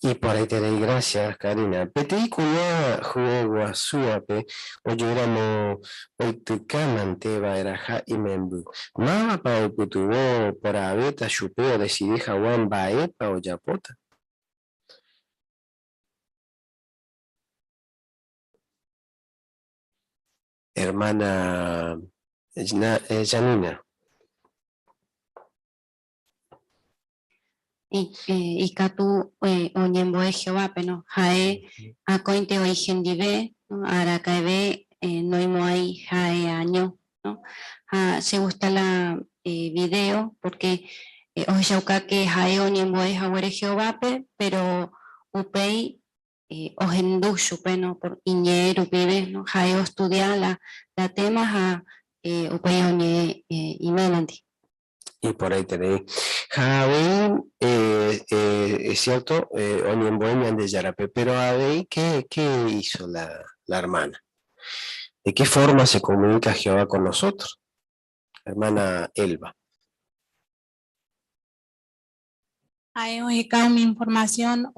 Iporãiterei gracias, Karina. Peteĩ kuña hyeguasúvape ojoéramo oitykámante va'erãha imemby. Mávapa oipytyvõ porãvéta chupe odesidi hag̃ua mba'épa ojapóta? Hermana Janina. Ikatu oñembo'e Jehovápe, no? Ha'e akóinte oĩ hendive, no? Araka'eve noimo'ãi ha'e año, no? Ha che gusta la video porque ohechauka ke ha'e oñembo'e haguére Jehovápe, pero upéi ohendu chupe, no? Por iñe'ẽ rupive, no? Ha'e ostudia la tema ha upéi oñe'ẽ iménandi. Iporãiterei. Ha avei, es cierto, oñembo'e Ñandejárape, pero avei, ¿qué, qué hizo la, la hermana? ¿De qué forma se comunica Jehová con nosotros? Hermana Elba. Ha'e oheka umi informasión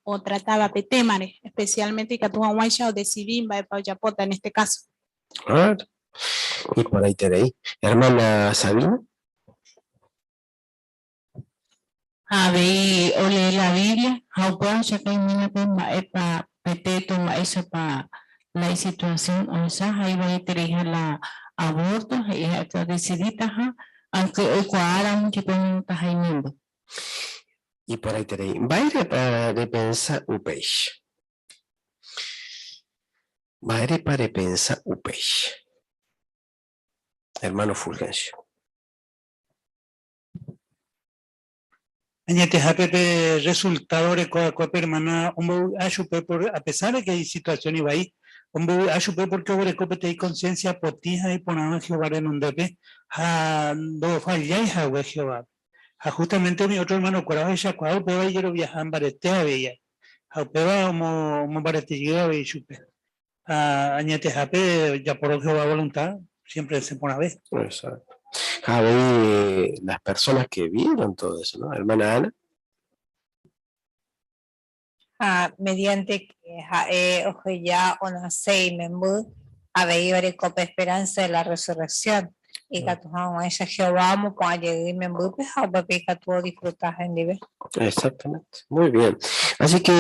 otratáva pe témare, espesiálmente ikatu hag̃uáicha odesidi mba'épa ojapóta en este káso. Claro. Iporãiterei. Hermana Sabina. Ha avei olee la Biblia ha upéva ohechauka iménape mba'épa pe této, mba'éichapa la isituasión ohecha ha ivaietereiha la aborto, he'i ha'e odesiditaha, aunque oikuaáramo jepe oñemotaha imemby. Iporãiterei. Mba'érepa repensa upéicha? Mba'érepa repensa upéicha? Hermano Fulgencio. Añetehápe pe resultado oreko va'ekue pe hermana ombovy'a chupe por a pesar de que isituación ivai, ombovy'a chupe porque oguereko peteĩ conciencia potĩ ha iporãva Jehová renondépe ha ndofallái hague Jehovápe. Ha justamente umi otro hermano-kuéra ohechakuaa upéva ijeroviaha mbarete avei ha upéva omombaretejey avei chupe. Ha añetehápe ojapórõ Jehová voluntad, siempre osẽ porãve. Exacto. Ha avei las personas que vieron todo eso, ¿no? Hermana Ana. Ha mediante que ha'e oheja onase imemby, avei oreko pe esperanza de la resurrección, ikatu hag̃uáicha Jehová omopu'ã jey imembýpe ha upépe ikatu odisfruta hendive. Exactamente, muy bien. Así que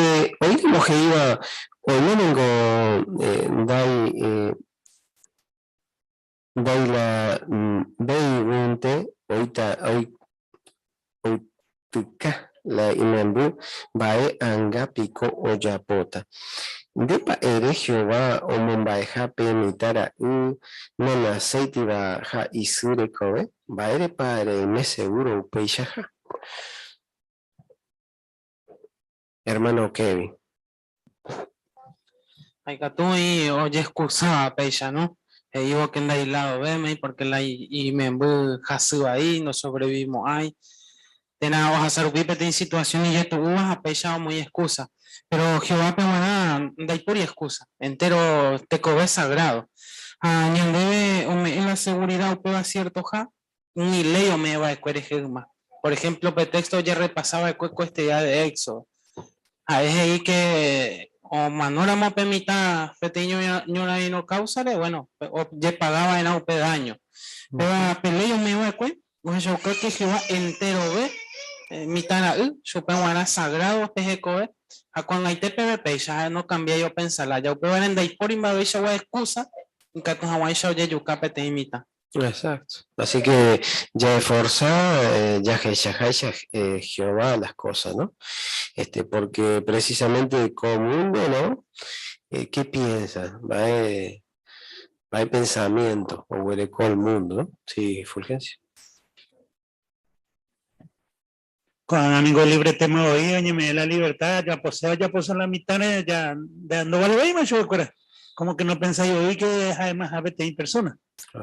oĩramo he'íva oime ningo ndai ndai la ndéiguinte oĩta oityka la imemby mba'e anga piko ojapóta. Ndépa ere Jehová omomba'eha pe mitã ra'y nonaséitiva ha isy rekove? Mba'érepa reime segúro upeichaha? Hermano Kevin. Ha ikatu oĩ ojeexcusáva péicha, no? He'ívo que ndailadovémai porque la imemby hasy vai, ndosobrevivimo'ãi, térã ohasa rupi peteĩ situación ijetu'úva ha péicha omoĩ excusa. Pero Jehovápe g̃uarã ndaipóri excusa, entero tekove sagrado. Ha ñandéve ome'ẽ la seguridad upéva ciertoha, umi léi ome'ẽ va'ekue rehe yma. Por ejemplo, pe texto ojerrepasa va'ekue ko este día de Éxodo. Ha'e he'i que omanóramo pe mitã peteĩ ñorairõ káusare, bueno, ojepaga va'erã upe daño. Péva pe léi ome'ẽ va'ekue ohechauka que Jehová enterove mitã ra'y chupe g̃uarã sagrado pe hekove, ha ko'ag̃aite peve péicha ha'e nokambiái opensa lája. Upévare ndaipóri mba'eveichagua excusa ikatu hag̃uáicha ojejuka peteĩ mitã. Exacto. Así que ya esforzá, ya jahechaháicha Jehová las cosas, ¿no? Este, porque precisamente ko mundo, ¿no? ¿Qué piensa? Mba'e, mba'e pensamiento oguereko el mundo, ¿no? Sí, Fulgencio. Ko'ág̃a ningo libretéma voi oñeme'ẽ la libertad, japoséva japosa la mitãre ja ndovalevéima chupekuéra. Como que nopensái voi que ha'emaha peteĩ persona,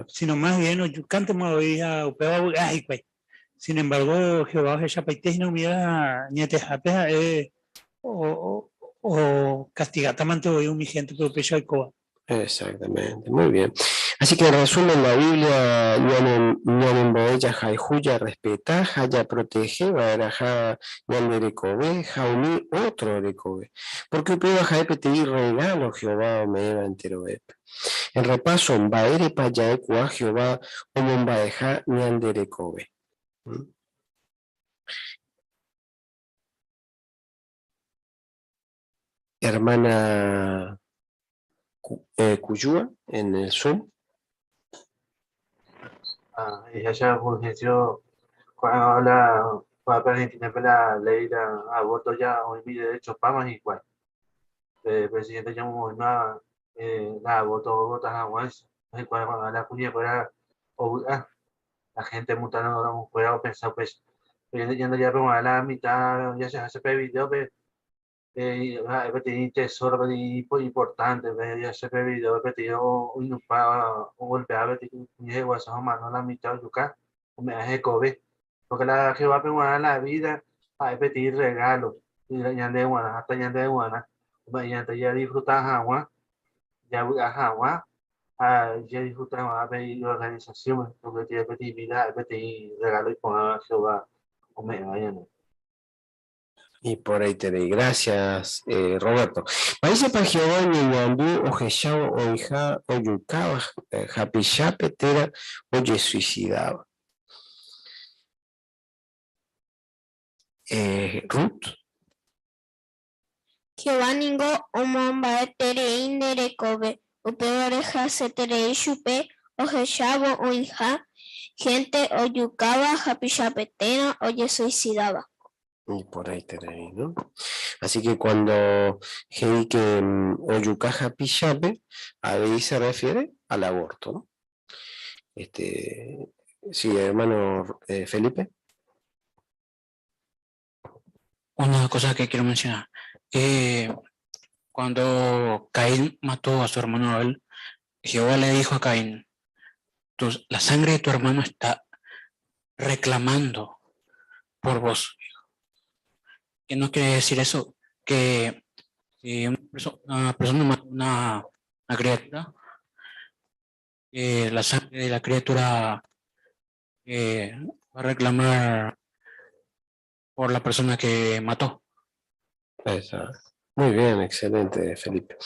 sino más bien ojukántema voi ha upéva ovy'a hikuái. Sin embargo, Jehová ohechapaite hína umíva añetehápe ha'e ocastigátamante voi umi héntepe upéicha oikóva. Exactamente, muy bien. Así que en resumen, la Biblia ñanembo'e jahayhu, jarrespeta ha japrotehe va'erãha ñande rekove ha umi ótro rekove, pórke upéva ha'e peteĩ rregálo Jehová ome'ẽva enterovépe. En repaso, mba'érepa ja'ekuaa Jehová omomba'eha ñande rekove? Hermana Cuyúa en el Zoom. Ah, y allá Fulgencio, cuando habla, para Argentina, la ley de aborto ya hoy mi derecho para igual. El presidente llamó una la aborto bota igual cuando la cuña fuera o ah, la gente mutando no fuera o pensar pues ya ya pero a la mitad ya se hace pe video pe ha'e peteĩ tesoro peteĩ importante jahecha pe video peteĩ oinupãva ogolpeáva peteĩ jeguasa omano la mitã ojuka ome'ẽ hekove porque la Jehovápe g̃uarã la vida ha'e peteĩ regalo ñande g̃uarã hasta ñande g̃uarã ome'ẽ ñande jadisfruta hag̃ua javy'a hag̃ua ha jadisfruta hag̃ua pe iorganización porque peteĩ vida ha'e peteĩ regalo iporãva Jehová ome'ẽva ñandéve. Iporãiterei. Gracias, Roberto. Mba'éichapa Jehová oñeñandu ohechávo oĩha ojukáva hapichápe térã ojesuisidáva? Ruth. Jehová ningo omomba'eterei nde rekove, upévare hasyeterei chupe ohechávo oĩha hénte ojukáva hapichápe térã ojesuisidáva. Iporãiterei, no? Así que cuando he'i que ojuka hapichápe, avei se refiere al aborto, no? Este, sí, hermano Felipe. Una cosa que quiero mencionar, que cuando Caín mató a su hermano Abel, Jehová le dijo a Caín, la sangre de tu hermano está reclamando por vos. ¿Qué no quiere decir eso? Que si una persona mata una criatura, la sangre de la criatura va a reclamar por la persona que mató. Exacto. Muy bien, excelente, Felipe.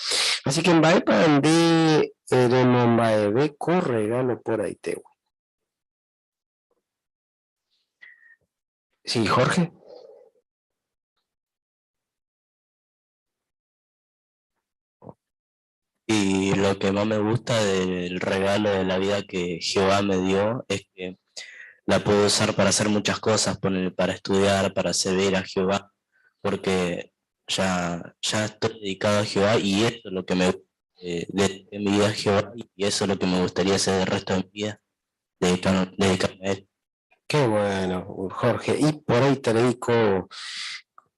Así que mba'épa nde remomba'eve ko regalo porãitégui. Sí, Jorge. Y lo que más me gusta del regalo de la vida que Jehová me dio es que la puedo usar para hacer muchas cosas, para estudiar, para servir a Jehová, porque ya estoy dedicado a Jehová y eso es lo que me dediqué mi vida a Jehová y eso es lo que me gustaría hacer el resto de mi vida, dedicarme a él. Qué bueno, Jorge. Y por ahí te dedico.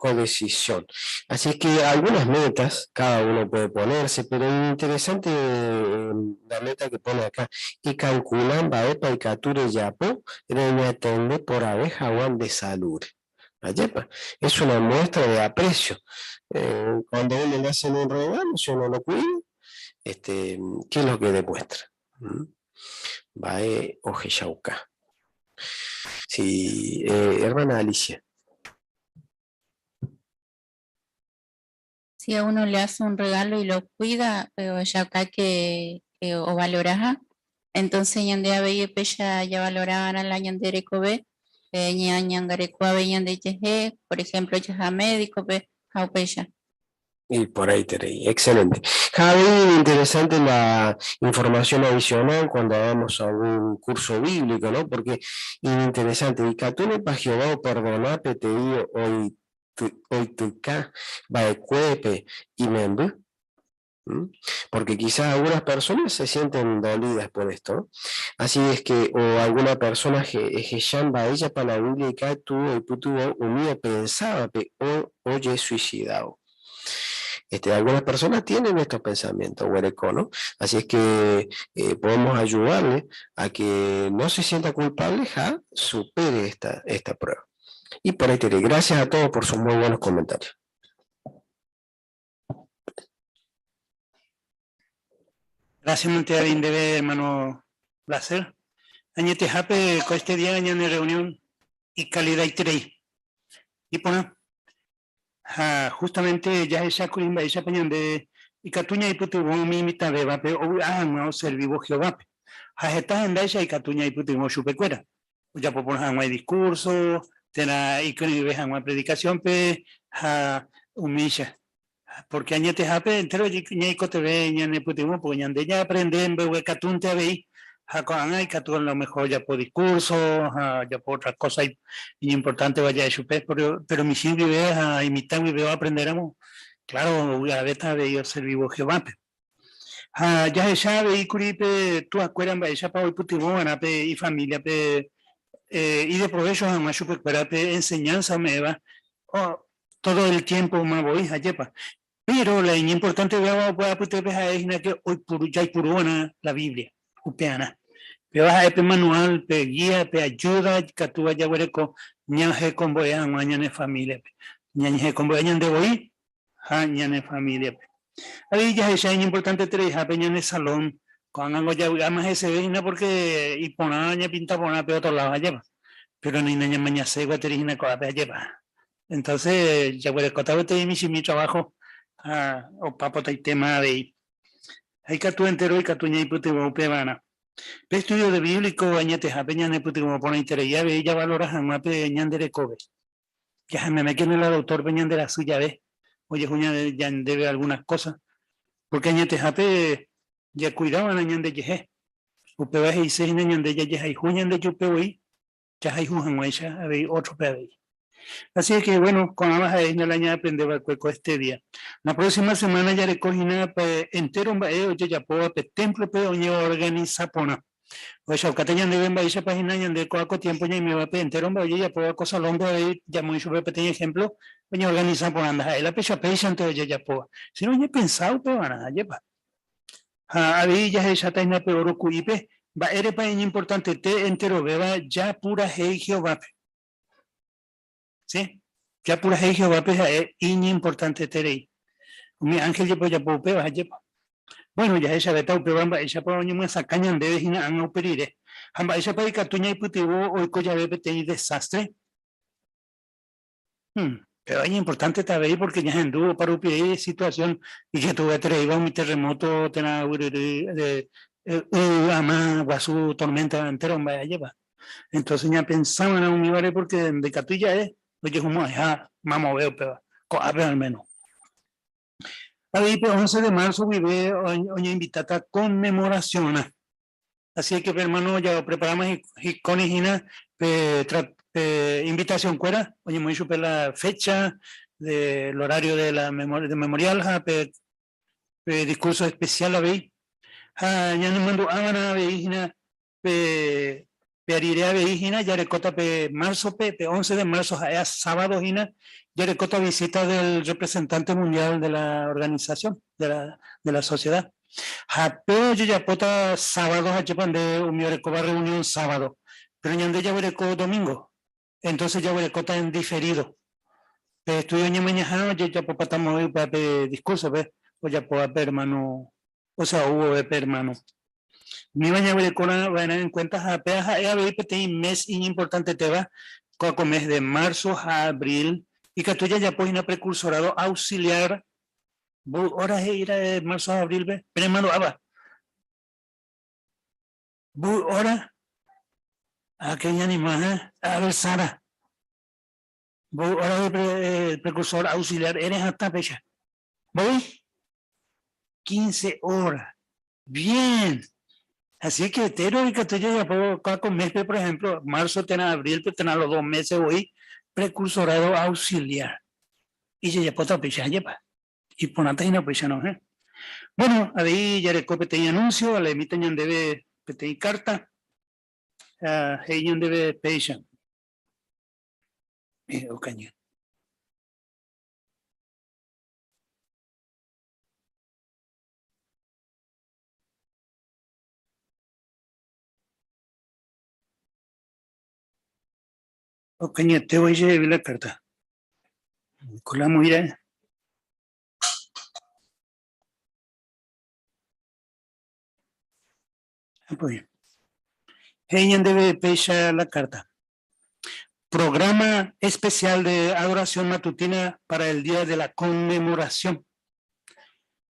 Ko decisión. Así es que algunas metas cada uno puede ponerse, pero interesante eh, la meta que pone acá. Y calculan mba'épa ikatu rejapo reñatende porãve haguã nde salúre. Ajépa, es una muestra de aprecio. Eh, cuando uno le hacen un regalo, si uno lo cuida, este, ¿qué es lo que demuestra? ¿Mm? Mba'e ohechauka. Sí, eh, hermana Alicia. Si a uno le hace un regalo y lo cuida, eh, ya acá que, que o valoraja, entonces ñande avei péicha javalora'arã la ñande rekove, eh, ñañangareko avei ñande jehe, por ejemplo, jaha médico-pe ha upéicha. Y por ahí te reí. Excelente. Javi, interesante la información adicional cuando hagamos algún curso bíblico, ¿no? Porque interesante. Ikatúnepa Jehová operdona peteĩ oityka va'ekuépe imemby. ¿Mm? Porque quizás algunas personas se sienten dolidas por esto. ¿no? Así es que, o alguna persona ehecha mba'éichapa la Biblia ikatu oipytyvõ umi opensávape o ojesuicidado. Este, algunas personas tienen estos pensamientos, huereco, ¿no? Así es que eh, podemos ayudarle a que no se sienta culpable, ja, supere esta, esta prueba. Y por ahí te gracias a todos por sus muy buenos comentarios. Gracias, Montearín, debe, hermano Placer. Añetehápe, ko este día, ñane reunión ikalidaiterei. Iporã. Ha justamente jahechákuri mba'éichapa ñande ikatu ñaipytyvõ umi imitãvévape ovy'a hag̃ua oservívo Jehovápe. Ha heta hendáicha ikatu ñaipytyvõ chupekuéra, ojapo porã hag̃ua idiskúrso, térã ikyre'ỹve hag̃ua predikasiónpe ha umícha. Pórke añetehápe entéro ñaikotevẽ ñanepytyvõ, pórke ñande ñaaprende mbeguekatúnte avei, ha ko'ág̃a ikatu a lo mejor ojapo diskúrso ha ojapo ótra kósa iñimportánteva ja'e chupe, péro michĩ guive ha imitã guive oaprendéramo, kláro ovy'avéta avei oservívo Jehovápe. Ha jahecha avei kuri pe tuakuéra mba'éichapa oipytyvõ va'erã pe ifamíliape ideprovécho hag̃ua chupekuéra pe enseñánsa ome'ẽva Todo el tiempo yma voi, ajépa. Péro la iñimportantevéva upe apytépe ha'e hína ke oipuru, jaipuru va'erã la Biblia upearã. Péva ha'e pe manual, pe guía, pe ayuda ikatúva jaguereko ñahekombo'e hag̃ua ñane familia-pe. Ñañehekombo'e ñande voi ha ñane familia-pe. Avei jahecha iñimportantetereiha pe ñane salón, ko'ág̃a javy'áma heseve hína porque iporã ñapinta porã pe otro lado, ajépa. Péro ni nañamañaséi gueteri hína ko'ápe, ajépa. Entonces jaguerekóta peteĩ michĩmi trabajo ha opa potaitéma avei. Ha ikatu entero ikatu ñaipytyvõ upevarã. Pe estudio de bíblico añetehápe ñanepytyvõ porãiterei avei javalora hag̃ua pe ñande rekove. Jahamemékena la doctor-pe ñande rasy jave ojehu ñandéve algunas cosas, porque añetehápe jakuidava'erã ñandejehe. Upéva he'ise hína ñande jajehayhu ñandejupe voi jahayhu hag̃uáicha avei ótrope avei. Así es que, bueno, ko'ãva ha'e hína la ñaaprende va'ekue ko este día. La próxima semana jareko hína pe entéro mba'e ojejapóva pe témplope oñeorganisa porã. Ohechaukáta ñandéve mba'éichapa hína ñande ko'ã ko tiémpo ñaimévape entéro mba'e ojejapóva ko salónpe avei jamoĩ chupe peteĩ ehémplo oñeorganisa porã ndaha'éi la péicha péichante ojejapóva, síno oñepensa upevarã, ajépa. Ha avei jahecháta hína pe óro ku'ípe mba'érepa iñimportantete enterovéva japurahéi Jehovápe. Sí, japurahéi Jehovápe ha'e iñimportanteterei. Umi ánhel jepe ojapo upéva, ajépa. Bueno, jahechavéta upéva mba'éichapa oñemyasakã ñandéve hína ág̃a upe rire. Ha mba'éichapa ikatu ñaipytyvõ oiko jave peteĩ desástre? Hmm, péva iñimportánteta avei pórke ñahendu oparupiei situasión ijetu'uetereíva umi terremóto térã guyryry de y, ama guasu, torménta, entéro mba'e ajépa. Entónse ñapensa va'erã umívare pórke ndaikatúi ja'e ojehumo'ãiha mamove upéva, ko'ápe al méno. Avei pe once de marzo guive oñeinvitáta Conmemoracionrã. Así que pe hermano ya opreparáma hikóni hína pe pe invitación kuéra, oñemoĩ chupe la fecha del horario de la de memorial ha pe pe discurso especial avei. Ha ñanemandu'a va'erã avei hína pe. Pe rire avei hína jarekóta pe marzo-pe, pe 11 de marzo ha'éa sábado hína, jarekóta visita del representante mundial de la organización, de la, de la sociedad. Ha pe ojejapóta sábado ha'épa nde umi orekóva reunión sábado, pero ñande jaguereko domingo, entonces jaguerekóta en diferido. Pe estudio ñemañaha ojejapopáta moõ upéva pe discurso-pe ojapóva pe hermano, o sea, ou vove pe hermano. Umíva ñaguereko va'erã en cuenta ha péva ha'e avei peteĩ mes iñimportantetéva, kóa ko mes de marzo ha abril, ikatu jajapo hína precursorado auxiliar, mboy hora he'i ra'e marzo ha abril-pe, penemandu'ápa? Mboy hora? Ha que ñanima, eh? A ver, Sara. Mboy hora de pre, precursor auxiliar eres hatã péicha? Mboy? 15 horas. Bien. Así que tero ikatu jajapo kua ko mes-pe, por ejemplo, marzo térã abril-pe térã los dos meses voi, precursorado auxiliar. Y jajapóta upéicha, ajépa. Iporãta hína upéicharõ, eh. Bueno, avei jareko peteĩ anuncio, aleemíta ñandéve peteĩ carta, ha he'i ñandéve péicha. Eh, okañy. Okañyete voi chehegui la carta. Colamos irá. Ah, pues. He'i ñandéve péicha la carta. Programa especial de adoración matutina para el día de la conmemoración.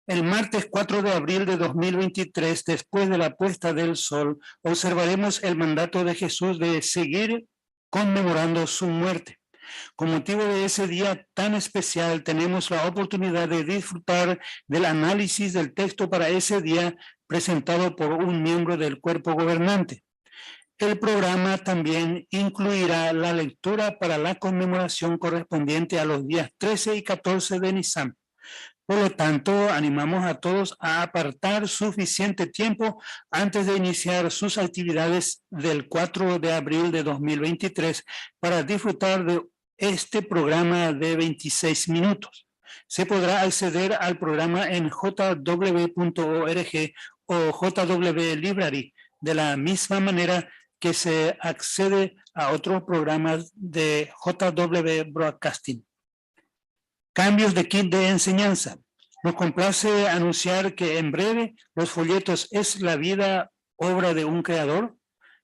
El martes 4 de abril de 2023, después de la puesta del sol, observaremos el mandato de Jesús de seguir conmemorando su muerte. Con motivo de ese día tan especial, tenemos la oportunidad de disfrutar del análisis del texto para ese día presentado por un miembro del cuerpo gobernante. El programa también incluirá la lectura para la conmemoración correspondiente a los días 13 y 14 de Nisan. Por lo tanto, animamos a todos a apartar suficiente tiempo antes de iniciar sus actividades del 4 de abril de 2023 para disfrutar de este programa de 26 minutos. Se podrá acceder al programa en jw.org o JW Library, de la misma manera que se accede a otros programas de JW Broadcasting. Cambios de kit de enseñanza. Nos complace anunciar que en breve los folletos ¿Es la vida obra de un creador?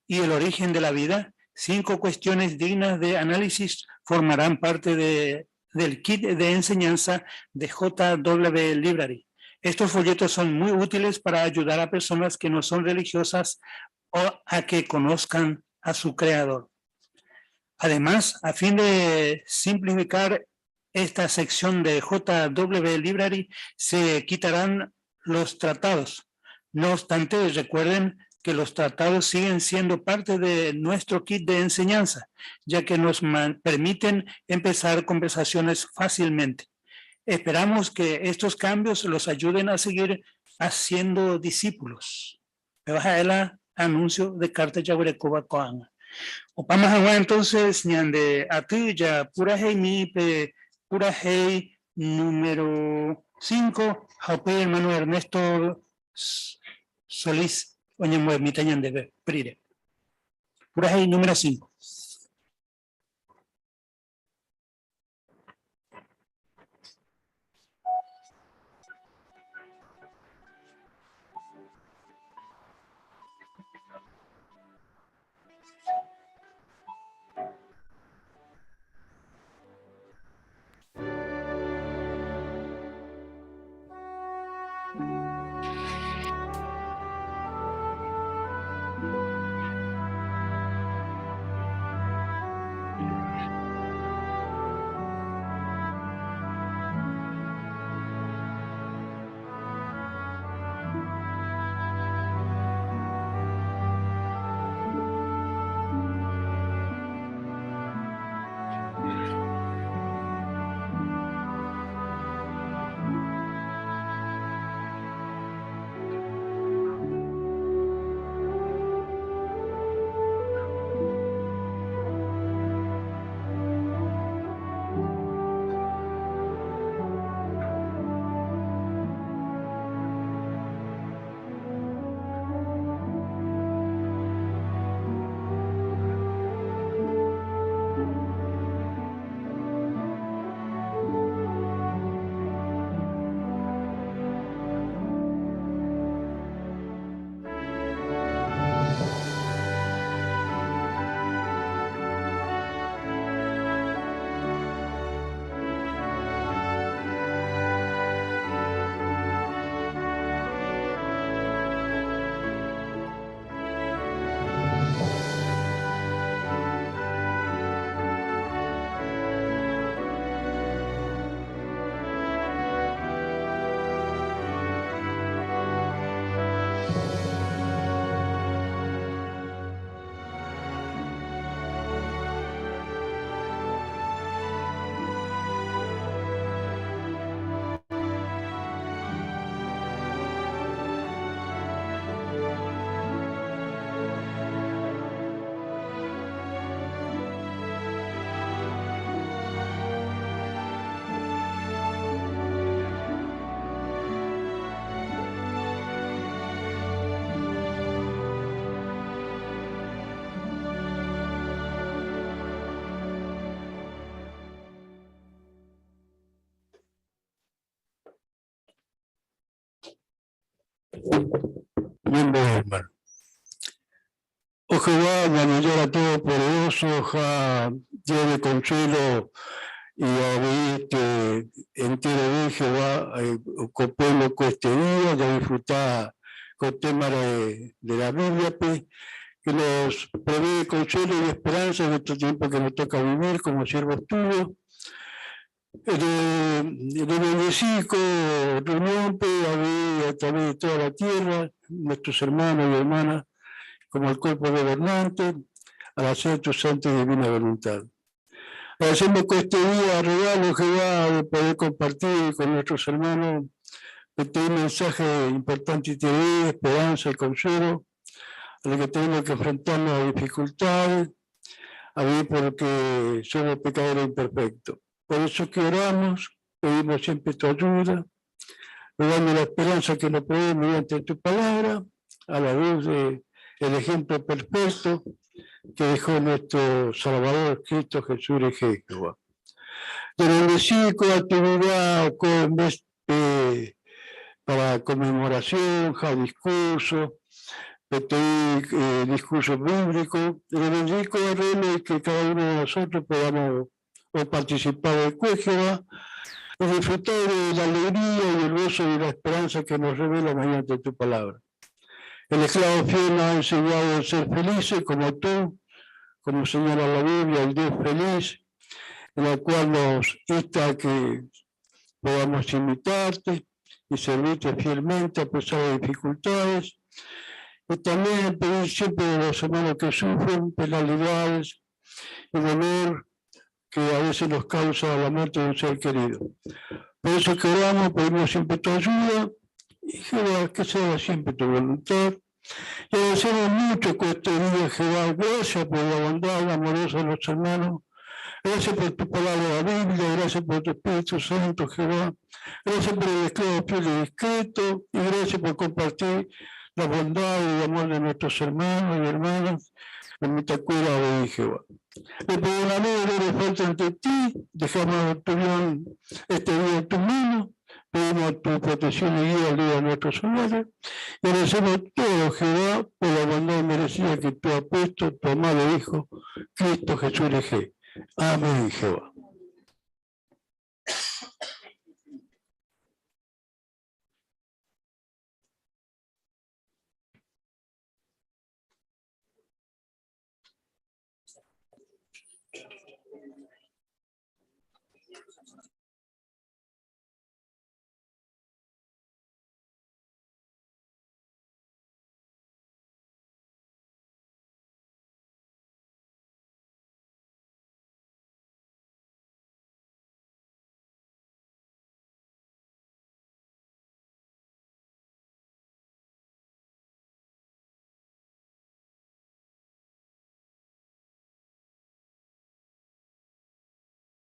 y El origen de la vida, 5 cuestiones dignas de análisis formarán parte del kit de enseñanza de JW Library. Estos folletos son muy útiles para ayudar a personas que no son religiosas o a que conozcan a su creador. Además, a fin de simplificar esta sección de JW Library, se quitarán los tratados. No obstante, recuerden que los tratados siguen siendo parte de nuestro kit de enseñanza, ya que nos permiten empezar conversaciones fácilmente. Esperamos que estos cambios los ayuden a seguir haciendo discípulos. Me baja el anuncio de carta jaguerekóva ko'ág̃a. Opáma hag̃ua entonces ñande aty ja puraheimi pe purahéi número 5 ha upe hermano Ernesto Solís oñembo'emíta ñandéve rire. Purahéi número 5. Ñembo'e, hermano. Oh Jehová, Ñandejára Todopoderoso, ha lleve consuelo y avei este, enterove Jehová, ko pueblo ko este día, ya disfrutar con tema de la Biblia, pe, que nos provee consuelo y esperanza en este tiempo que nos toca vivir como siervos tuyos. De bendecir con reunión, pe, avei a través de toda la tierra, nuestros hermanos y hermanas, como el cuerpo gobernante, al hacer tu santa y divina voluntad. Agradecemos que este día regalo, Jehová, de poder compartir con nuestros hermanos este mensaje importante y de esperanza y consuelo, a lo que tenemos que enfrentarnos a dificultades, a vivir porque somos pecadores imperfectos. Por eso que oramos, pedimos siempre tu ayuda, rogando la esperanza que nos provee mediante tu palabra, a la luz del ejemplo perfecto que dejó nuestro Salvador Cristo Jesús de Jehová. Te bendecí con actividad con este, para conmemoración, ja discurso, discurso bíblico, te bendigo arreglo que cada uno de nosotros podamos o participar del Jehová y disfrutar de la alegría y el gozo y la esperanza que nos revela mediante tu palabra. El esclavo fiel nos ha enseñado a ser felices como tú, como señala la Biblia, el Dios feliz, en la cual nos insta a que podamos imitarte y servirte fielmente a pesar de dificultades. Y también pedir siempre a los hermanos que sufren penalidades y dolor que a veces nos causa la muerte de un ser querido. Por eso que oramos, pedimos siempre tu ayuda y Jehová, que sea siempre tu voluntad. Y agradecemos mucho con este día, Jehová. Gracias por la bondad amorosa de los hermanos. Gracias por tu palabra, la Biblia. Gracias por tu Espíritu Santo, Jehová. Gracias por el esclavo fiel y discreto. Y gracias por compartir la bondad y el amor de nuestros hermanos y hermanas en mi tacuera de Jehová. Le perdonamos de falta ante ti, dejamos tu unión este día en tus manos, pedimos tu protección y guía al día de nuestros hogares, y agradecemos todo, Jehová, por la bondad merecida que tú has puesto, tu amado Hijo, Cristo Jesús G. Amén, Jehová.